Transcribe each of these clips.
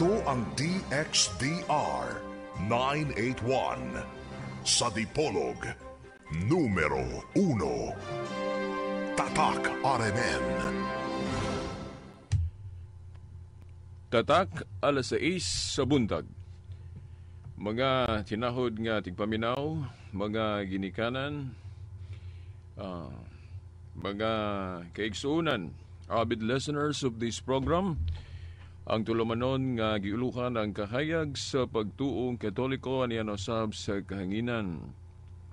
Ito ang DXDR 981 sa Dipolog, numero 1. Tatak RMN. Tatak, alas 6 sa buntag. Mga tinahod nga tigpaminaw, mga ginikanan, mga kaigsuonan, avid listeners of this program, ang tulumanon nga giuluhan ang kahayag sa pagtuong Katoliko aniya usab sa kahanginan.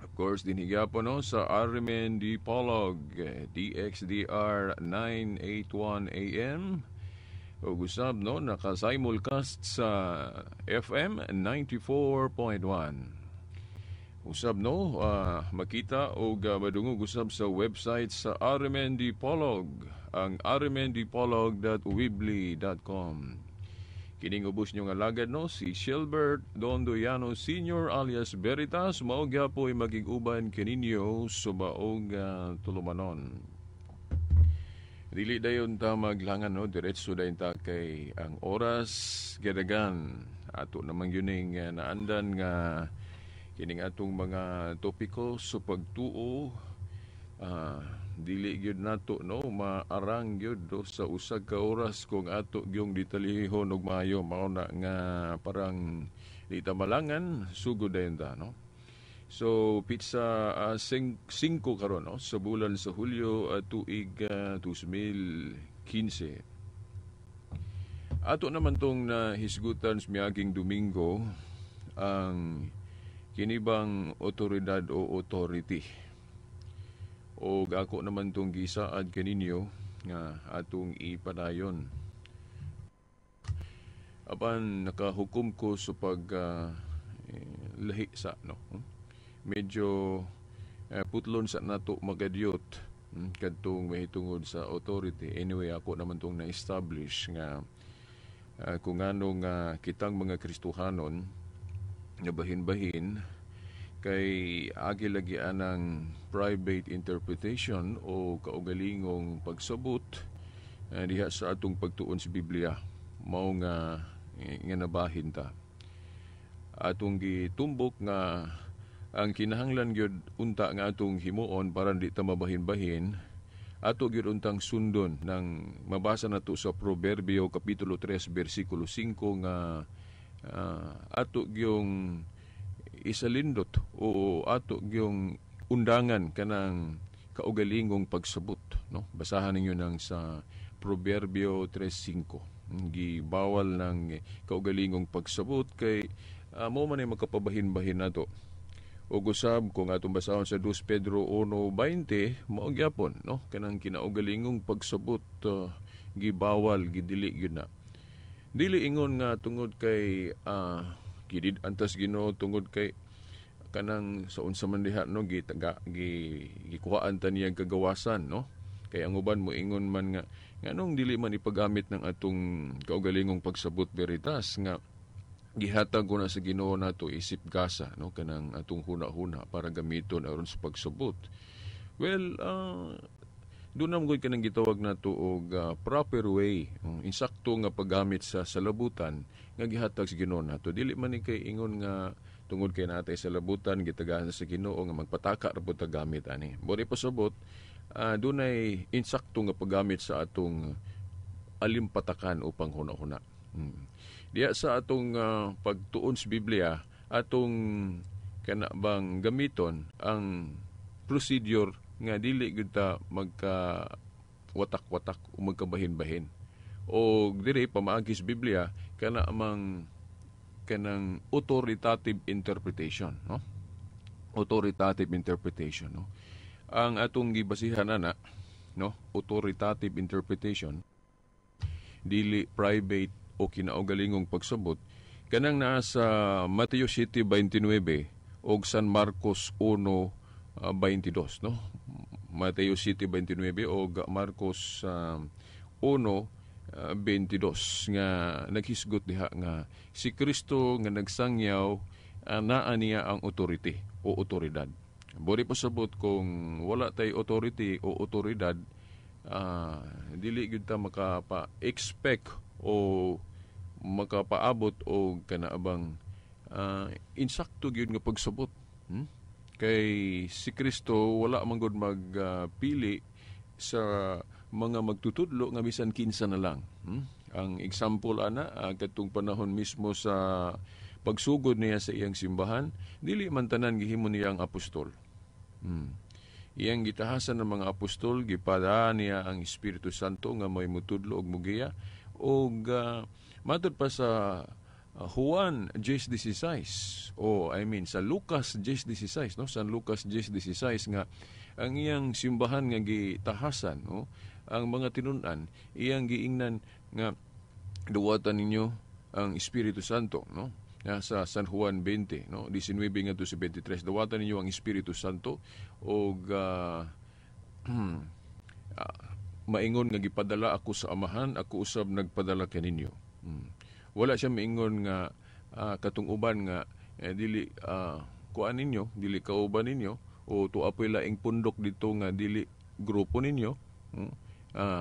Of course, dinhi gyapon, no, sa RMN Dipolog, DXDR 981 AM. O usab, no, naka-simulcast sa FM 94.1. Usab, no, makita o madungog usab sa website sa RMN Dipolog, ang rmndipolog.weebly.com. Kining ubos nyo nga alagad, no, si Shilbert Dondoyano Sr. alias Veritas, mao gyapoy maging uban kaninyo sa maong tulumanon. Dili dayon ta maglangan, no, diretso dayon ta kay ang oras gadagan. Ato namang yuning naandan nga kining atong mga topiko sa pagtuo, dili gyud nato, no, maarang gyud do sa usa ka oras kung ato gyung detalihon og maayo. Mao na nga parang di ta malangan, sugod dayon ta, no. So petsa 5 karon, no, sa bulan sa Hulyo, tuig 2015. Ato naman tong nahisgutan sa miaging Domingo ang kinibang otoridad o authority. O ako naman tong gisaad kaninyo nga atong ipadayon. Apan nakahukom ko sa pag lahi sa, no. Medyo putlon sa nato magadyot kadtong mahitungod sa authority. Anyway, ako naman tong na-establish nga kung ano nga kitang mga Kristohanon nga bahin-bahin kay agi lagi anang private interpretation o kaugalingong pagsabot diha sa atong pagtuon sa Biblia, mao nga nga nabahin ta. Atong gitumbok nga ang kinahanglan gyud unta nga atong himuon para di ta mabahin-bahin, ato gyud untang sundon nang mabasa nato sa Proverbio kapitulo 3 bersikulo 5 nga ato gyung isalindot o ato gyung undangan kanang kaugalingong pagsabot, no. Basahan ninyo nang sa Proverbio 3:5. Gibawal ng kaugalingong pagsabot kay mo man ay magkapabahin-bahin nato. O gusab kung atong basahon sa 2 Pedro 1:20, mao gyapon, no, kanang kinaugalingong pagsabot, gibawal, gidili gyud na. Dili ingon nga tungod kay gidid antas Ginoo tungod kay kanang sa unsa man diha, no, gikuhaan ta niyang kagawasan, no. Kay ang uban mo ingon man nga nganong dili man ipagamit ng atong kaugalingong pagsabot, Veritas, nga gihatag ko na sa Ginoo nato isip gasa, no, kanang atong huna-huna para gamiton aron sa pagsabot. Well, doon naman gud kanang gitawag nato og proper way, insakto nga paggamit sa salabutan nga gihatag sa Ginoo nato. Dili man ni kay ingon nga tungod kay natay salabutan gitagaan sa Ginoo nga magpataka ra pud ta gamit ani. Bori pasabot, dunay insakto nga paggamit sa atong alimpatakan upang huna-huna. Diya sa atong pagtuon sa Biblia, atong kana bang gamiton ang procedure nga dili gyud ta magka watak-watak o magkabahin-bahin. O diri pamaagi sa Biblia kana amang kanang authoritative interpretation, no? Authoritative interpretation, no? Ang atong gibasihan ana, no, authoritative interpretation, dili private o kinaugalingong pagsabot, kanang naa sa Mateo 7:29 og San Marcos 1:22, no. Mateo 7:29 og Marcos 1:22 nga naghisgot diha nga si Kristo nga nagsangyaw, naa niya ang authority o otoridad. Bori pasabot kung wala tay authority o otoridad, dili gyud ta makapa-expect o Makapaabot og kanaabang insakto gyud nga pagsabot. Kay si Kristo wala man gud magpili sa mga magtutudlo nga bisan kinsa na lang. Ang example ana, katong panahon mismo sa pagsugod niya sa iyang simbahan, dili man tanan gihimo niya ang apostol. Iyang gitahasan ng mga apostol, gipada niya ang Espiritu Santo nga may mutudlo og mugiya og matud pa sa Juan 10:16, o I mean sa Lucas 10:16, no, San Lucas 10:16, nga ang iyang simbahan nga gitahasan, no, ang mga tinun-an iyang giingnan nga duwatan ninyo ang Espiritu Santo, no, sa San Juan 20, no, 19 ngadto sa 23, duwatan ninyo ang Espiritu Santo og maingon nga gipadala ako sa Amahan, ako usab nagpadala kaninyo. Wala siya maingon nga katong uban nga dili kuan ninyo, dili kauban ninyo, o tuwa po'y laing pundok dito nga dili grupo ninyo.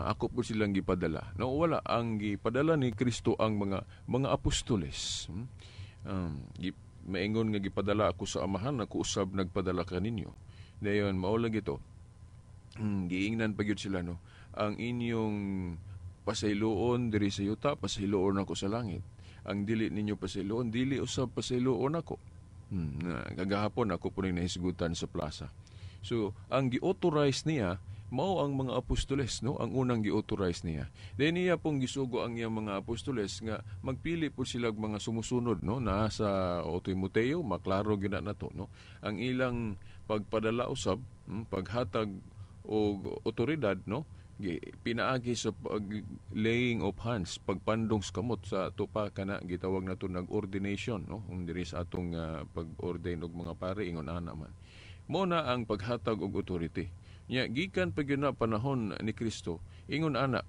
Ako po silang gipadala. No, wala, ang gipadala ni Kristo ang mga apostoles. Maingon nga gipadala ako sa Amahan, ako usab nagpadala kaninyo. Dayon mao lang ito. Giingnan pa gyud sila, no. Ang inyong pasayloon diri sa yuta, pasayloon ako sa langit. Ang dili ninyo pasayloon, dili usab pasayloon ako. Kagahapon ako po ning nahisgutan sa plaza. So, ang gi-authorize niya mao ang mga apostoles, no, ang unang gi-authorize niya. Then niya pong gisugo ang iyang mga apostoles nga magpili po sila og mga sumusunod, no, naa sa o Timoteo, maklaro gyud na to, no. Ang ilang pagpadala usab, paghatag og otoridad, no, pinaagi sa pag laying of hands, pagpandong sa kamot sa tupa kana gitawag nato nag ordination, no, kung diri sa atong pag-ordain og mga pare, ingon ana man. Mo na ang paghatag og authority. Nya gikan pa gyud na panahon ni Kristo, ingon ana,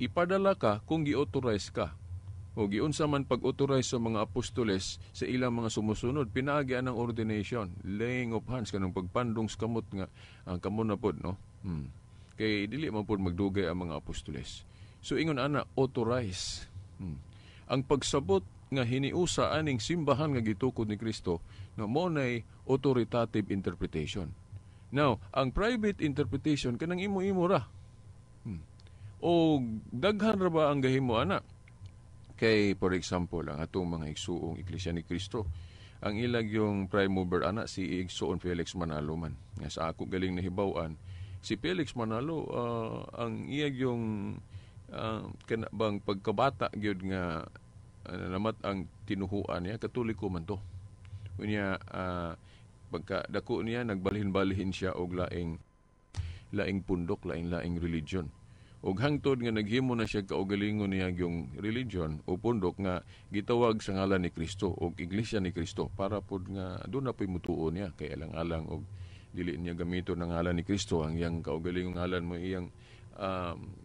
ipadala ka kung gi-authorize ka. O giunsa man pag-authorize sa mga apostoles sa ilang mga sumusunod, pinaagi ang ordination, laying of hands, kanang pagpandong sa kamot nga ang kamo na pod, no. Kay dili man pod magdugay ang mga apostoles. So ingon ana, authorize. Ang pagsabot nga hiniusa aning simbahan nga gitukod ni Kristo, no, mo nay authoritative interpretation. Now, ang private interpretation kanang imo-imo ra. O daghan ra ba ang gahimo ana? Kay for example, ang atong mga igsuong Iglesia ni Cristo, ang ilag yung prime mover ana si Igsoon Felix Manalo man. Nga sa ako galing nahibaw-an, si Felix Manalo ang iyag yung kana bang pagkabata gyud nga namat ang tinuhuan niya, Katoliko man to. Unya pagka dako niya nagbalhin-balhin siya og laing laing pundok, laing-laing religion. Og hangtod nga naghimo na siya kaugalingon niya yung religion o pundok nga gitawag sa ngalan ni Kristo og Iglesia ni Kristo, para pod nga doon na po'y mutuo niya kay alang-alang og dili niya gamiton ang ngalan ni Kristo, ang iyang kaugalingong ngalan mo iyang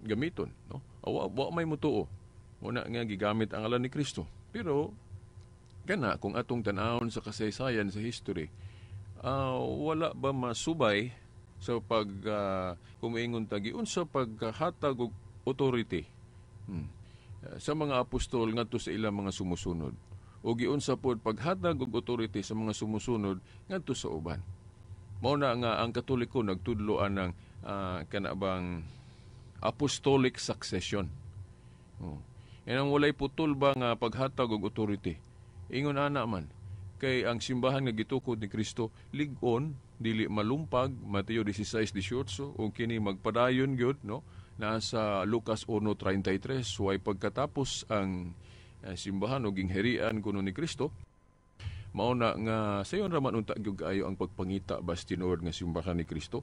gamiton, no? Wa may mutuo. Muna nga gigamit ang ngalan ni Kristo. Pero kana kung atong tan-awon sa kasaysayan sa history, wala ba masubay sa pag kumiingon tagi unsa paghatag og authority sa mga apostol ngadto sa ilang mga sumusunod, o giunsa pod paghatag og authority sa mga sumusunod ngadto sa uban? Mao na nga ang Katoliko nagtudlo anang kana bang apostolic succession. Oh. Yan ang walay putol ba nga paghatag og authority. Ingon ana man kay ang simbahan nga gitukod ni Kristo lig-on, dili malumpag, Mateo 16:18, ug kini magpadayon gyud, no, naa sa Lucas 1:33, way pagkatapos ang simbahan o gingharian kuno ni Kristo. Mao na nga sayon ra man unta gyud kaayo ang pagpangita bas tinuod nga simbahan ni Kristo.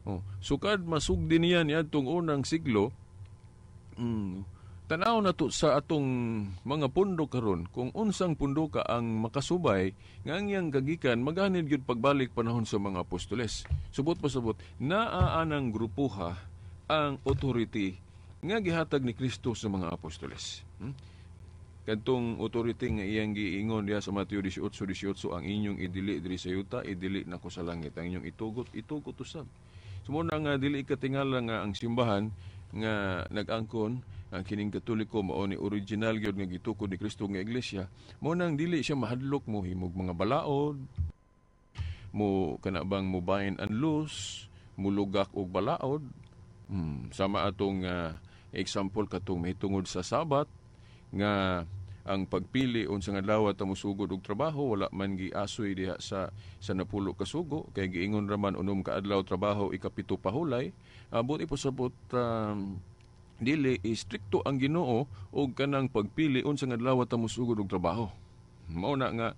Oh, sukad masugdi niya niadtong unang siglo, tan-aw na to sa atong mga pundok karon kung unsang pundoka ang makasubay nga ang iyang kagikan maganid gyud pagbalik panahon sa mga apostoles. Subot pa subot, naa anang grupuha ang authority nga gihatag ni Kristo sa mga apostoles. Kadtong authority nga iyang giingon diha sa Mateo 18:18, ang inyong idili diri sa yuta, idili nako sa langit. Ang inyong itugot, itugot usab. So mao na nga dili katingala nga ang simbahan nga nag-angkon ang kining Katoliko mao ni original gyud nga gitukod ni Kristo nga iglesia, mao nang dili siya mahadlok mo himog mga balaod, mo kana bang mo bind and loose, mulugak og balaod. Sama atong example katong mahitungod sa Sabat, nga ang pagpili unsa nga adlaw ta mosugod og trabaho wala man giasoy diha sa napulo ka sugo, kay giingon ra man 6 ka adlaw trabaho, 7 pahulay. Buti pasabot dili istrikto ang Ginoo og kanang pagpili unsa nga adlaw ta mosugod og trabaho. Mao na nga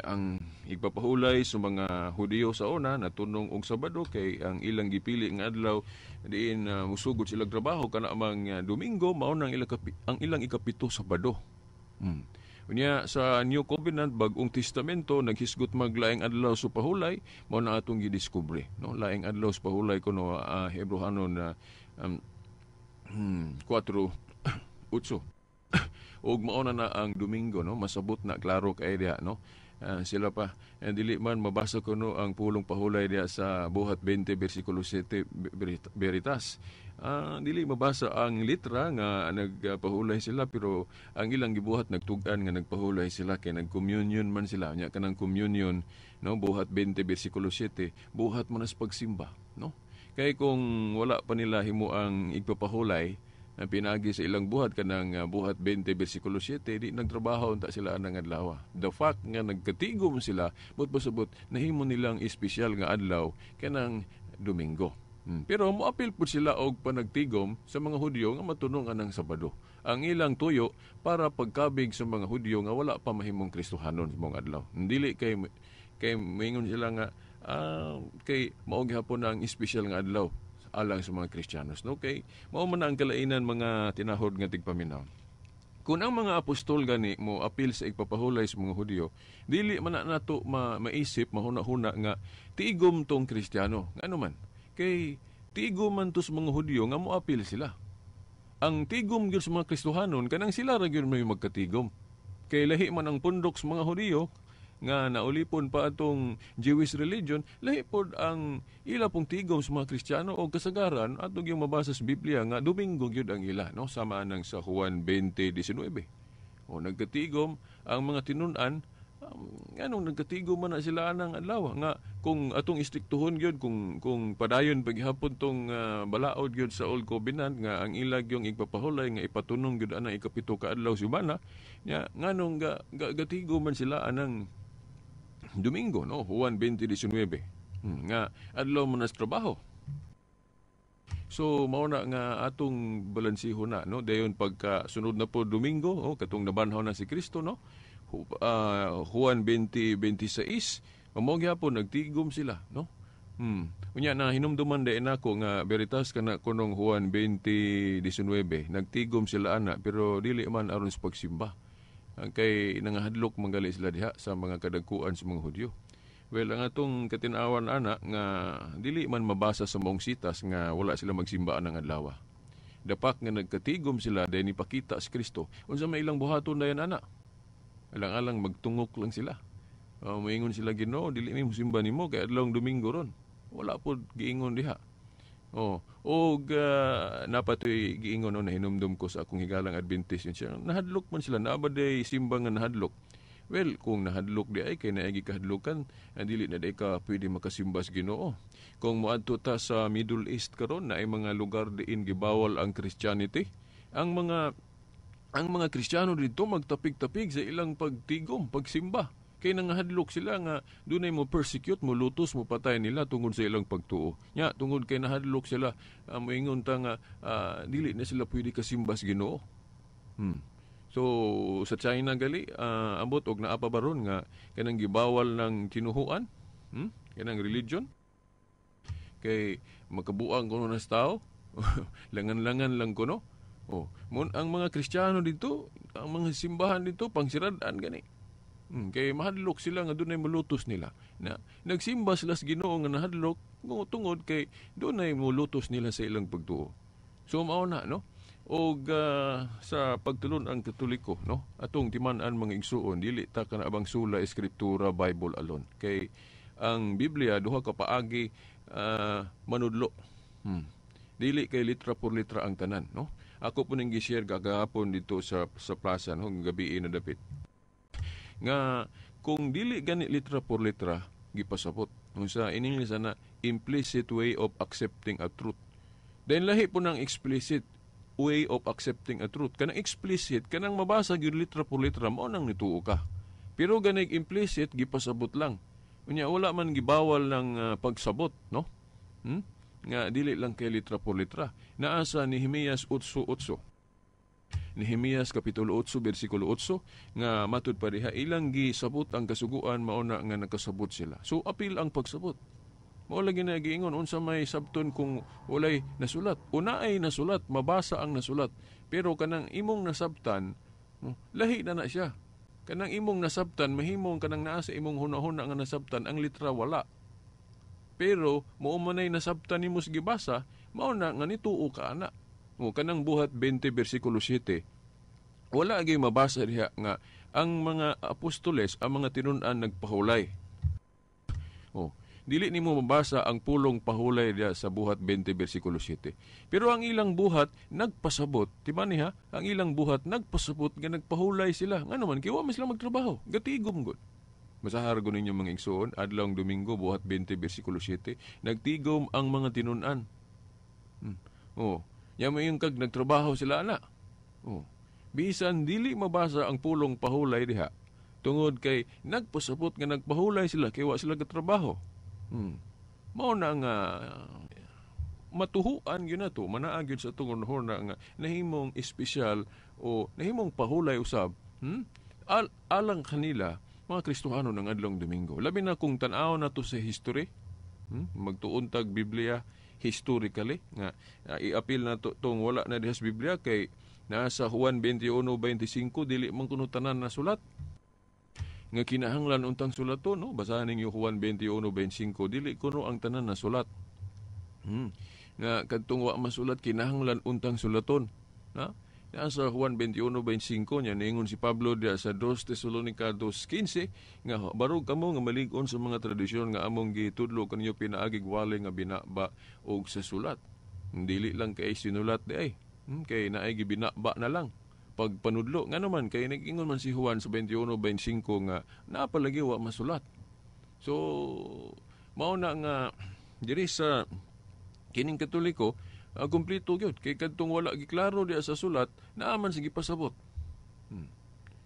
ang igpapahulay sa mga Hudiyo sa una natunong og Sabado, kay ang ilang gipili nga adlaw diin musugod sila trabaho kana mang Domingo, mao nang ang ilang 7 Sabado. Unya sa New Covenant, Bagong Testamento, naghisgot maglaing adlaw sa pahulay, mao na atong gidiskubre, no? Laing adlaw sa pahulay kuno Hebreohanon na 4:8. Ug mao na ang Domingo, no? Masabot na klaro kay diha, no? Sila pa dili man mabasa kuno ang pulong pahulay diha sa Buhat 20 versikulo 7 Veritas. Dili mabasa ang litra nga nagpahulay sila, pero ang ilang gibuhat nagtug-an nga nagpahulay sila kay nagcommunion man sila. Nya kanang communion, no, Buhat 20 versikulo 7, buhat man as pagsimba, no? Kay kung wala pa nila himo ang igpapahulay ang pinagi sa ilang buhat kanang Buhat 20 versikulo 7, di nagtrabaho unta sila anang adlaw. The fact nga nagkatigom sila, but pasabot nahimo nilang espesyal nga adlaw kanang Domingo. Pero moapil pud sila og panagtigom sa mga Hudyo nga matunong anang Sabado. Ang ilang tuyo para pagkabig sa mga Hudyo nga wala pa mahimong Kristohanon sa mga adlaw. Dili kay moingon sila nga kay mao gihapon ang espesyal nga adlaw alang sa mga Kristiyanos, no? Kay mao man ang kalainan mga tinahod nga tigpaminaw. Kung ang mga apostol gani mo apil sa igpapahulay sa mga Hudyo, dili man na nato maisip, mahuna-huna nga tigom tong Kristiyano. Ngano man? Kay tigom man to sa mga Hudyo nga moapil sila. Ang tigom gyud sa mga Kristohanon kanang sila ra gyud may magkatigom. Kay lahi man ang pundok sa mga Hudyo nga naulipon pa atong Jewish religion, lahi pod ang ila pong tigom sa mga Kristiyano o kasagaran atong yung mabasa sa Biblia nga Domingo gyud ang ila, no? Sama nang sa Juan 20:19. O nagkatigom ang mga tinun-an, nganong nagkatigom man na sila anang adlaw nga kung atong istriktuhon gyud, kung padayon paghapon tong balaod gyud sa Old Covenant nga ang ila gyung igpapahulay nga ipatunong gyud anang 7 ka adlaw simana nya, nganong gatigo man sila anang Domingo, no? Juan 20:19. Nga adlaw man sa trabaho. So mao na nga atong balansihon na, no? Dayon pagka sunod na po Domingo, oh, katong nabanhaw na si Kristo, no? Juan 20:26, mao gyapon nagtigom sila, no? Unya na hinumduman dayon nako nga Veritas kana kunong Juan 20:19, nagtigom sila ana pero dili man aron sa pagsimba. Ang kay nangahadlok manggali sila diha sa mga kadagkuan sa mga Hudyo. Well, ang atong katinawan ana nga dili man mabasa sa maong sitas nga wala sila magsimba anang adlaw. Dapak nga nagkatigom sila dahil nipakita si Kristo. Unsa may ilang buhaton dayon ana? Alang-alang magtungok lang sila. Moingon sila, Ginoo, dili mi mosimba nimo kay adlawng Domingo ron. Wala pod giingon diha. Oh, og napatoy giingon, no, nahinumdum ko sa akong higalang Adventist yun siya. Nahadlok man sila, naa ba day simba nga nahadlok? Well, kung nahadlok di ay kay naigi kahadlokan, dili na day ka pwede makasimba sa Ginoo. Kung moadto ta sa Middle East karon, naay mga lugar diin gibawal ang Christianity. Ang mga Kristiyano didto magtapig-tapig sa ilang pagtigom, pagsimba. Kay nangahadlok sila nga dunay mo persecute, mo lutos, mo patay nila tungod sa ilang pagtuo. Nya tungod kay nahadlok sila, moingon ta nga dili na sila pwede kasimba sa Ginoo. So sa China gali ambot og naa pa baron nga kanang gibawal ng tinuhuan, kanang religion. Kay makabuang kuno na sa tao, langan-langan lang kuno. Oh, mon ang mga Kristiyano dito, ang mga simbahan dito pangsirad-an gani. Kay mahadlok sila nga dunay mulutos nila. Na nagsimba sila sa Ginoo nga nahadlok tungod kay dunay mulutos nila sa ilang pagtuo. So mao na, no? Og sa pagtulon-ang Katoliko, no? Atong timan-an mga igsuon, dili ta kana abang sula escritura Bible alone. Kay ang Biblia duha ka paagi manudlo. Dili kay litra por litra ang tanan, no? Ako po ning gi-share gagahapon dito sa plaza, no, gabi na dapit. Nga kung dili gani litra por litra gipasabot. Unsa in English na implicit way of accepting a truth. Then lahi po ng explicit way of accepting a truth. Kanang explicit, kanang mabasa gyud litra por litra, mao nang nituo ka. Pero ganig implicit, gipasabot lang. Unya wala man gibawal ng pagsabot, no? Nga dili lang kay litra por litra. Naa sa Nehemias 8:8. Nehemias kapitulo 8 bersikulo 8 nga matud pa diha ilang gisabot ang kasuguan, mao na nga nakasabot sila. So apil ang pagsabot. Mao lagi na giingon unsa may sabton kung walay nasulat. Una ay nasulat, mabasa ang nasulat. Pero kanang imong nasabtan, lahi na na siya. Kanang imong nasabtan, mahimong kanang naa sa imong hunahuna nga nasabtan, ang litra wala. Pero mao man ay nasabtan nimo sa gibasa, mao na nga nituo ka ana. O kanang Buhat 20 bersikulo 7. Wala gyud mabasa diha nga ang mga apostoles, ang mga tinun-an nagpahulay. O, dili nimo mabasa ang pulong pahulay diha sa Buhat 20 bersikulo 7. Pero ang ilang buhat nagpasabot, di ba niya? Ang ilang buhat nagpasabot nga nagpahulay sila. Ngano man kay wa man sila magtrabaho, gatigom gud. Masahar gud ninyo mga igsoon, adlawng Domingo, Buhat 20 bersikulo 7, nagtigom ang mga tinun-an. Oh, nya moingon kag nagtrabaho sila ana. Oh. Bisan dili mabasa ang pulong pahulay diha, tungod kay nagpasabot nga nagpahulay sila kay wa sila gatrabaho. Mao na nga matuhuan gyud nato, manaa gyud sa atong hunahuna nga nahimong espesyal o nahimong pahulay usab, alang kanila mga Kristohano ng adlong Domingo. Labi na kung tan-aw nato sa history, magtuon tag Biblia historically nga iapil na to, tong wala na diha sa Biblia kay nasa Juan 21:25 dili man kuno tanan na sulat nga kinahanglan untang sulaton, no? Basahan ninyo Juan 21:25, dili kuno ang tanan na sulat. Nga kadtong wa masulat kinahanglan untang sulaton, na? Nasa Juan 21:25 nya niingon si Pablo diha sa 2 Tesalonica 2:15 nga barog kamo nga malig-on sa mga tradisyon nga among gitudlo kaninyo pinaagig wali nga binaba og sa sulat. Dili lang kay sinulat di ay. Kay naay gibinaba na lang pagpanudlo. Nga naman kay nag-ingon man si Juan sa 21:25 nga napalagi wa masulat. So mao na nga diri sa kining Katoliko kumpleto gyud kay kadtong wala giklaro diha sa sulat naa man sige pasabot.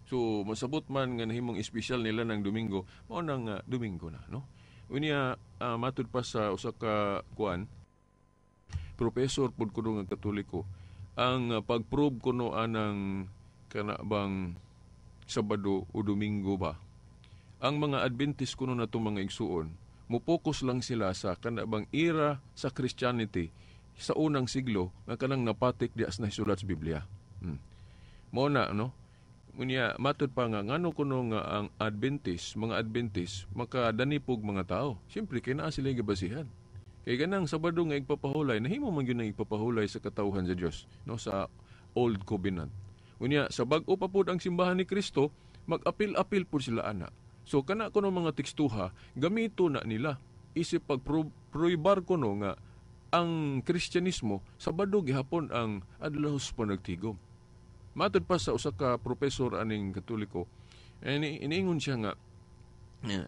So masabot man nga nahimong espesyal nila ng Domingo, mao nang Domingo na, no? Unya matud pa sa usa ka kuan professor pud kuno nga Katoliko ang pag-prove kuno anang kana bang Sabado o Domingo ba. Ang mga Adventist kuno natong mga igsuon, mo-focus lang sila sa kana bang era sa Christianity sa unang siglo nga kanang napatik diha sa nasulat sa Biblia. Mao na, no? Unya matud pa nga ngano kuno nga ang Adventist, mga Adventist makadanipog mga tao. Siyempre kay naa sila gibasihan. Kay ganang Sabado nga igpapahulay, nahimo man gyud nang igpapahulay sa katawhan sa Dios, no, sa Old Covenant. Unya sa bag-o pa pud ang simbahan ni Kristo, mag-apil-apil pud sila ana. So kana kuno mga tekstuha, gamito na nila isip pagpruibar kuno nga ang Kristyanismo Sabado gihapon ang adlaw sa panagtigom. Matud pa sa usa ka professor aning Katoliko, iniingon siya nga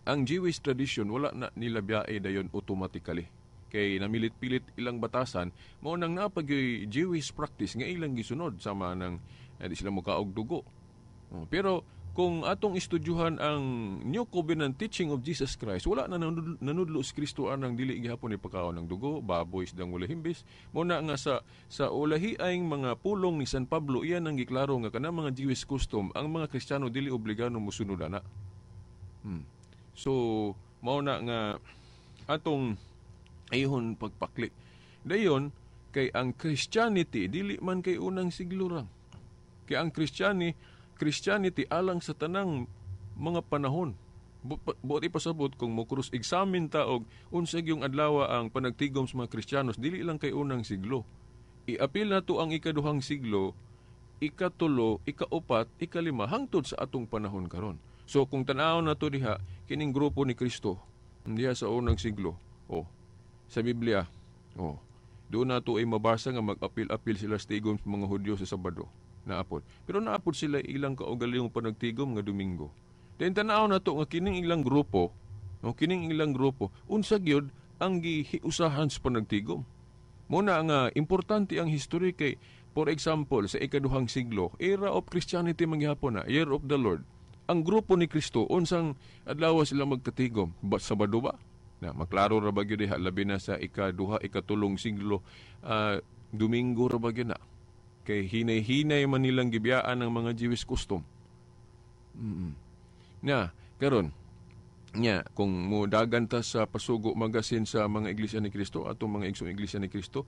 ang Jewish tradition wala na nila biyae dayon automatically. Kay namilit-pilit ilang batasan, mao nang napagyoy Jewish practice nga ilang gisunod sama nang di sila mukaog dugo. Pero kung atong estudyuhan ang New Covenant teaching of Jesus Christ, wala na nanudlo si Kristo anang dili gihapon ipakaon ng dugo, baboy, isdang wala himbis. Mao na nga sa ulahiaing mga pulong ni San Pablo, iyan ang giklaro nga kanang mga Jewish custom, ang mga Kristiyano dili obligado mosunod ana. So mao na nga atong ayhon pagpakli. Dayon kay ang Christianity dili man kay unang siglo ra. Kay ang Christianity alang sa tanang mga panahon. Buot ipasabot kung mo cross-examine ta og unsa gyung adlaw ang panagtigom sa mga Kristiyanos, dili lang kay unang siglo. Iapil na to ang ikaduhang siglo, ikatulo, ikaupat, ikalima hangtod sa atong panahon karon. So kung tan-awon nato diha kining grupo ni Kristo diha sa unang siglo, oh, sa Biblia, oh, Doon nato ay mabasa nga mag-apil-apil sila sa tigom sa mga Hudyo sa Sabado. Naapod. Pero naapod sila ilang kaugalingong panagtigom nga Domingo. Then tanaw nato nga kining ilang grupo, no, kining ilang grupo, unsa gyud ang gihiusahan sa panagtigom. Muna nga importante ang history kay, for example, sa ikaduhang siglo, era of Christianity manggihapon na, Year of the Lord. Ang grupo ni Kristo, unsang adlaw sila magkatigom? Ba, Sabado ba? Na maklaro ra ba gyud diha, labi na sa ikaduha, ikatulong siglo, Domingo ra ba gyud na? Kay hinay-hinay man nilang gibiyaan ang mga Jewish custom. Na, karon nya kung mudagan ta sa Pasugo Magazine sa mga Iglesia ni Cristo, atong mga igsoong Iglesia ni Cristo,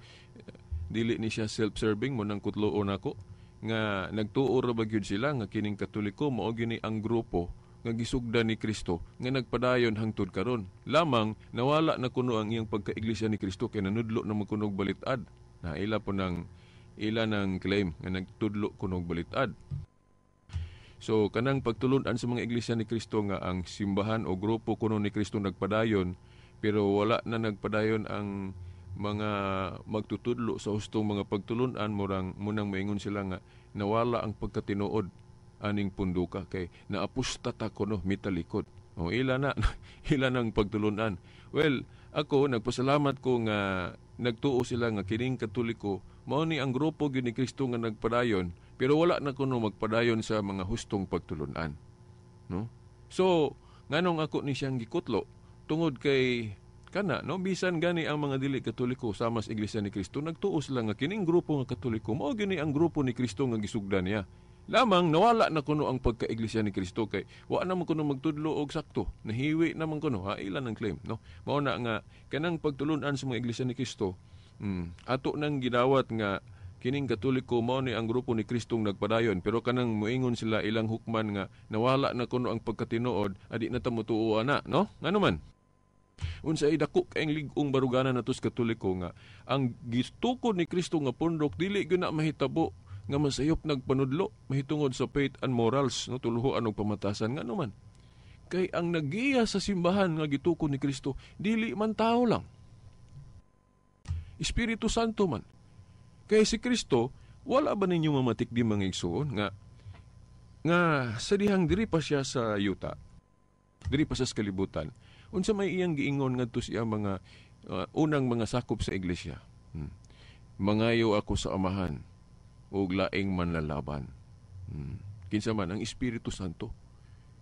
dili ni siya self-serving mo nang kutloon nako nga nagtuo ra ba gyud sila nga kining Katoliko mao gyud ni ang grupo nga gisugdan ni Kristo nga nagpadayon hangtod karon. Lamang nawala na kuno ang iyang pagka-Iglesia ni Kristo kay nanudlo na man kunog balitad. Na ila po nang ila nang claim nga nagtudlo kunog balitad. So kanang pagtulun-an sa mga Iglesia ni Kristo nga ang simbahan o grupo kuno ni Kristo nagpadayon pero wala na nagpadayon ang mga magtutudlo sa hustong mga pagtulun-an, murang munang maingon sila nga nawala ang pagkatinuod aning punduka kay naapostata kuno, mitalikod. O ila na ila nang pagtulun-an. Well, ako nagpasalamat ko nga nagtuo sila nga kining Katoliko mao ni ang grupo gyud ni Kristo nga nagpadayon pero wala na kuno magpadayon sa mga hustong pagtulun-an, no? So nganong ako ni siyang gikutlo tungod kay kana, no, bisan gani ang mga dili Katoliko sama sa Iglesia ni Kristo nagtuo sila nga kining grupo nga Katoliko mao gyud ni ang grupo ni Kristo nga gisugdan niya. Lamang nawala na kuno ang pagka-Iglesia ni Kristo kay wa na man kuno magtudlo og sakto, nahiwi naman kuno, ha, ilan ang claim, no? Mao na nga kanang pagtulun-an sa mga Iglesia ni Kristo, ato nang gidawat nga kining Katoliko mao ni ang grupo ni Kristong nagpadayon pero kanang moingon sila ilang hukman nga nawala na kuno ang pagkatinuod, adi na ta motuo ana, no? Ngano man? Unsa ay dako kaayong lig-ong baruganan nato sa Katoliko nga ang gitukod ni Kristo nga pundok dili gyud na mahitabo nga masayop nagpanudlo mahitungod sa faith and morals, no, tuluhoan og pamatasan. Ngano man? Kay ang nagiya sa simbahan nga gitukod ni Kristo dili man tao lang, Espiritu Santo man. Kay si Kristo, wala ba ninyo mamatikdi mga igsoon nga sa dihang diri pa siya sa yuta, diri pa siya sa kalibutan, unsa may iyang giingon ngadto sa iyang mga unang mga sakop sa iglesia? Mangayo ako sa Amahan ug laing manlalaban. Kinsa man? Ang Espiritu Santo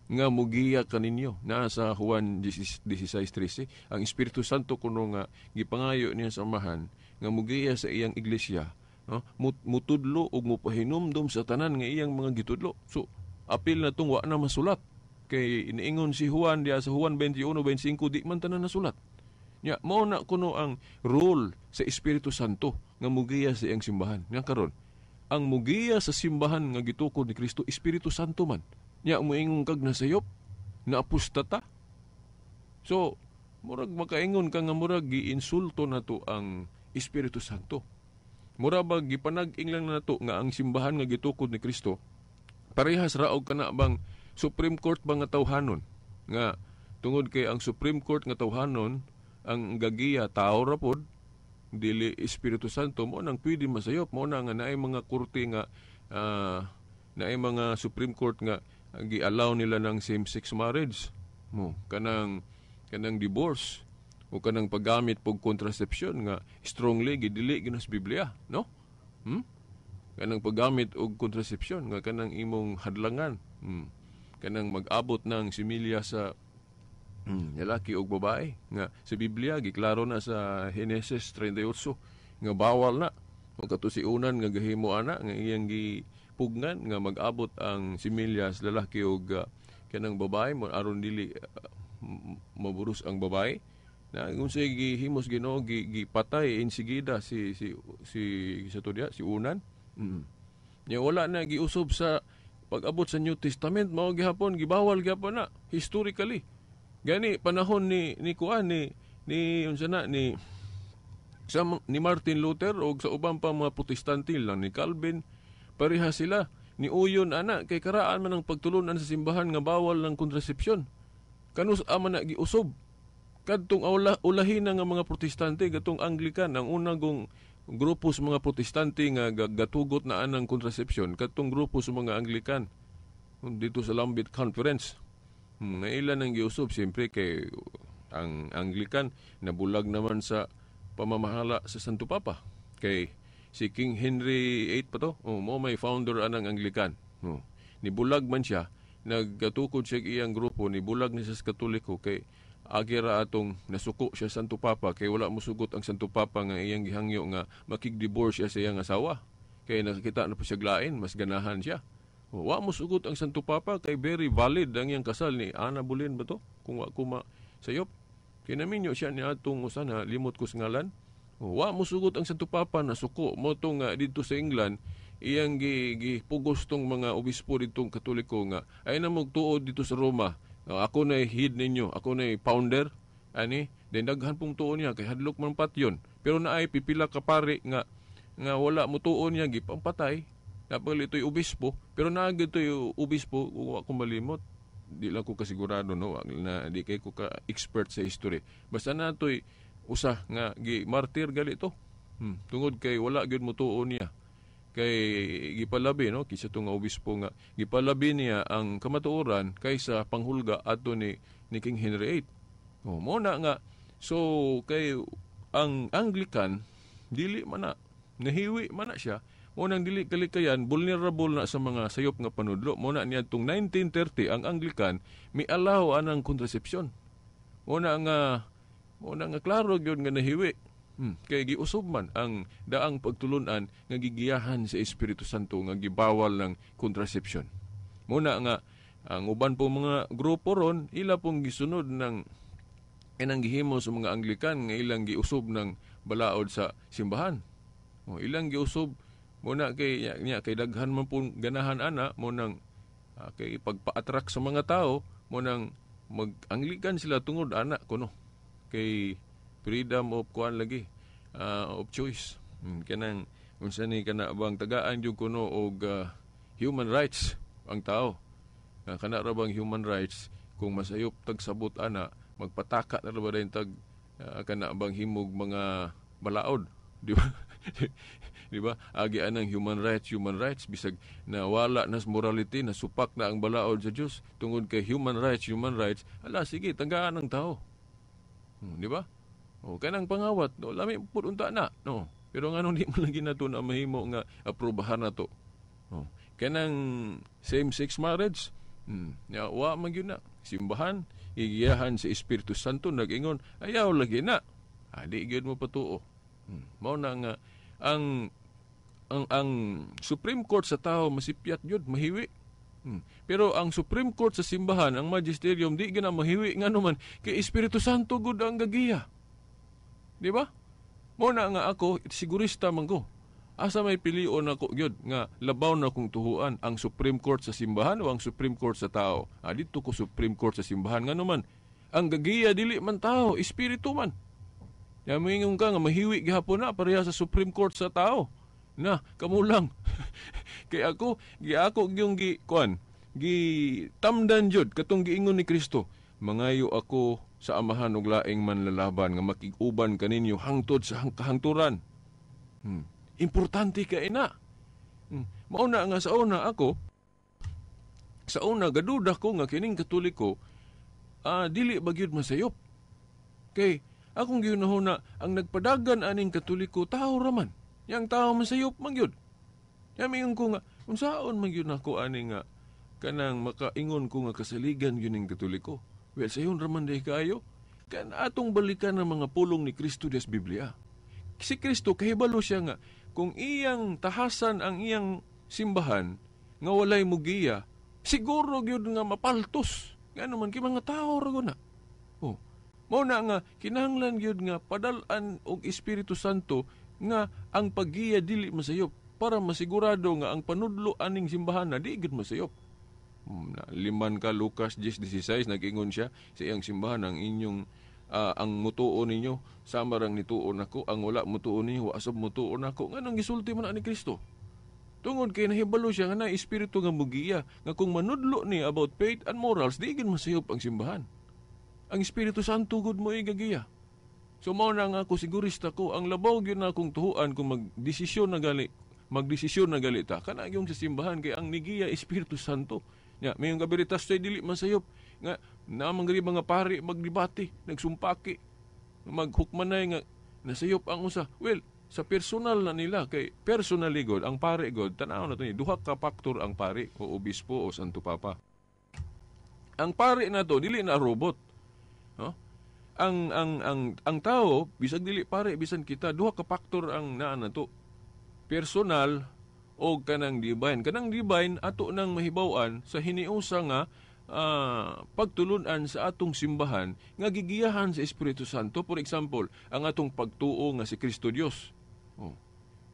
nga mugiya kaninyo. Naa sa Juan 16:13, ang Espiritu Santo kuno nga gipangayo niya sa Amahan nga mugiya sa iyang iglesia, no? Mutudlo ug mupahinumdom sa tanan nga iyang mga gitudlo. So apil na tung wa na masulat kay iniingon si Juan diya sa Juan 21:25 di man tanan nasulat. Nya mao na kuno ang role sa Espiritu Santo nga mugiya sa iyang simbahan. Nga karon ang mugiya sa simbahan nga gitukod ni Kristo Espiritu Santo man. Nya moingon kag nasayop, naapostata. So murag makaingon ka nga murag giinsulto nato ang Espiritu Santo. Mura ba gipanag-ing lang nato nga ang simbahan nga gitukod ni Kristo parehas ra og kana bang Supreme Court ba nga tawhanon, nga tungod kay ang Supreme Court nga tawhanon ang gagiya tao ra pod dili Espiritu Santo, mo nang pwede masayop. Mo na nga naay mga korte nga naay mga Supreme Court nga gi-allow nila ng same-sex marriage mo, kanang divorce o kanang paggamit pog contraception nga strongly gidili gyud sa Biblia, no? Kanang paggamit og contraception nga kanang imong hadlangan, kanang mag-abot ng similya sa lalaki og babae nga sa Biblia giklaro na sa Henesis 38 nga bawal na. O kato si unan nga gahimo ana nga iyang gipugngan nga mag-abot ang similya sa lalaki og kanang babae mo aron dili maburus ang babae. Na kung sa gihimos Ginoo gipatay insigida si si si sa to diya, si unan. Nya wala na giusob sa pag-abot sa New Testament, mao gihapon gibawal gihapon na historically. Gani panahon ni kuan ni unsa na ni sa ni Martin Luther og sa uban pa mga Protestante lang ni Calvin, pareha sila ni uyon ana kay karaan man ang pagtulunan sa simbahan nga bawal ng kontrasepsyon. Kanus ama na giusob. Kadtong ulahin nga mga Protestante, katong Anglican, ang unang kong grupo sa mga Protestante nga gatugot na anang contraception, katong grupo sa mga Anglican dito sa Lambeth Conference. Nga ilan ang giusob, siyempre kay ang Anglican nabulag naman sa pamamahala sa Santo Papa. Kay si King Henry VIII pa to, oh, mo may founder anang Anglican. Oh, nibulag man siya, nagkatukod siya iyang grupo, nibulag ni sa Katoliko kay agi ra atong nasuko siya Santo Papa kay wala mosugot ang Santo Papa nga iyang gihangyo nga makig-divorce siya sa iyang asawa. Kay nakakita na po siya glain, mas ganahan siya. Wa mosugot ang Santo Papa kay very valid ang iyang kasal ni Anna Boleyn ba to? Kung wa ko sayop. Kay naminyo siya ni atong usa na limot ko sa ngalan. Wa mosugot ang Santo Papa, nasuko mo tong didto sa England iyang gipugos tong mga obispo ditong Katoliko nga ay na magtuod dito sa Roma. Ako na head ninyo, ako na founder ani, then daghan pong tuon niya kay hadlok man patyon. Pero naay pipila ka pari nga nga wala mo tuon niya, gipampatay. Napag ito'y obispo, pero naa gito'y obispo, wa ko malimot. Di lang ko kasigurado, no, na di kay ko ka expert sa history. Basta nato'y usa nga gi martir gali to. Tungod kay wala gyud mo tuon niya. Kay gipalabi, no, kisa to nga obispo nga gipalabi niya ang kamatuoran kaysa panghulga ato ni King Henry VIII. Oh, mo na nga so kay ang Anglican dili man na nahiwi man na siya. Mo nang dili kalikayan, vulnerable na sa mga sayop nga panudlo. Mo na niadtong 1930 ang Anglican mialaw anang contraception. Mo na nga klaro gyud nga nahiwi. Kay giusob man ang daang pagtulunan nga gigiyahan sa Espiritu Santo nga gibawal ng contraception. Mo na nga ang uban po mga grupo ron ila pong gisunod ng inang gihimo sa mga Anglican nga ilang giusob ng balaod sa simbahan. O, ilang giusob mo na kay nya, kay daghan man pong ganahan ana mo nang kay pagpa-attract sa mga tao mo nang mag-Anglican sila tungod ana kuno kay freedom of kuan lagi, of choice. Kanang unsa ni kana bang tagaan jud kuno og human rights ang tao. Kana ra bang human rights kung masayop tag sabot ana, magpataka na ra ba dayon tag kana bang himog mga balaod, di ba? Di ba? Agi anang human rights, human rights, bisag nawala na sa morality, nasupak na ang balaod sa Dios tungod kay human rights, human rights. Ala sige, tanggaan ang tao. Di ba? O kanang pangawat, no, lami pud unta na, no. Pero nganong di man lagi nato na mahimo nga aprobahan na to? Oh. Kanang same-sex marriage, ya, wa man gyud na. Simbahan, gigiyahan sa Espiritu Santo nag-ingon, ayaw lagi na. Ah, di gyud mo patuo. Mao na nga ang Supreme Court sa tao masipyat gyud, mahiwi. Pero ang Supreme Court sa simbahan, ang magisterium, di gyud na mahiwi, ngano man kay Espiritu Santo gud ang gagiya. Di ba? Mo na nga ako sigurista man ko. Asa may pilion ako gyud nga labaw na kong tuhuan, ang Supreme Court sa simbahan o ang Supreme Court sa tao? Ah, dito ko Supreme Court sa simbahan, ngano man ang gagiya dili man tao, espiritu man. Ya moingon ka nga mahiwi gihapon na pareha sa Supreme Court sa tao. Na, kamo lang. Kay ako, giako gyung gi kuan, gi tamdan jud katong giingon ni Kristo. Mangayo ako sa Amahan og laing manlalaban nga makig-uban kaninyo hangtod sa kahangturan. Importante kay na. Mao na nga sa una ako, sa una gaduda ko nga kining Katoliko dili ba gyud masayop. Kay akong gihunahuna, ang nagpadagan aning Katoliko tao raman. Yang tao masayop man gyud. Ya mingon ko nga unsaon man gyud nako ani nga kanang makaingon ko nga kasaligan gyud ning Katoliko. Well, sayon raman day kaayo. Kan atong balikan ang mga pulong ni Kristo des Biblia. Si Kristo kahibalo siya nga kung iyang tahasan ang iyang simbahan nga walay mugiya, siguro gyud nga mapaltos. Ngano man kay mga tao ra na. Oh. Mao na nga kinahanglan gyud nga padal-an og Espiritu Santo nga ang paggiya dili masayop para masigurado nga ang panudlo aning simbahan na di gyud masayop. Na, liman ka Lucas 10:16, nag-ingon siya sa iyang simbahan, ang inyong ang mutuo ninyo sama rang nituo nako, ang wala mutuo ninyo wa sab mutuo nako. Nganong gisulti man ani Kristo? Tungod kay nahibalo siya nga na espiritu nga mugiya nga kung manudlo ni about faith and morals, di gyud masayop ang simbahan. Ang Espiritu Santo gud mo igagiya. So mao na nga ako, sigurista ko, ang labaw gyud na akong tuhuan kung magdesisyon na gali ta kana yung sa simbahan kay ang nigiya Espiritu Santo. Nya may yung kaberitas tay dili man sayop nga naamang gari mga pari magdebate, nagsumpaki, maghukmanay nga nasayop ang usa. Well, sa personal na nila kay personally god ang pare god, tan-aw na to ni duha ka factor ang pare o obispo o Santo Papa. Ang pare na to dili na robot. No? Ang tao, bisag dili pare, bisan kita, duha ka factor ang naa nato. Personal o kanang divine. Kanang divine ato nang mahibaw-an sa hiniusa nga pagtulunan sa atong simbahan nga gigiyahan sa Espiritu Santo. For example, ang atong pagtuo nga si Kristo Dios. Oh.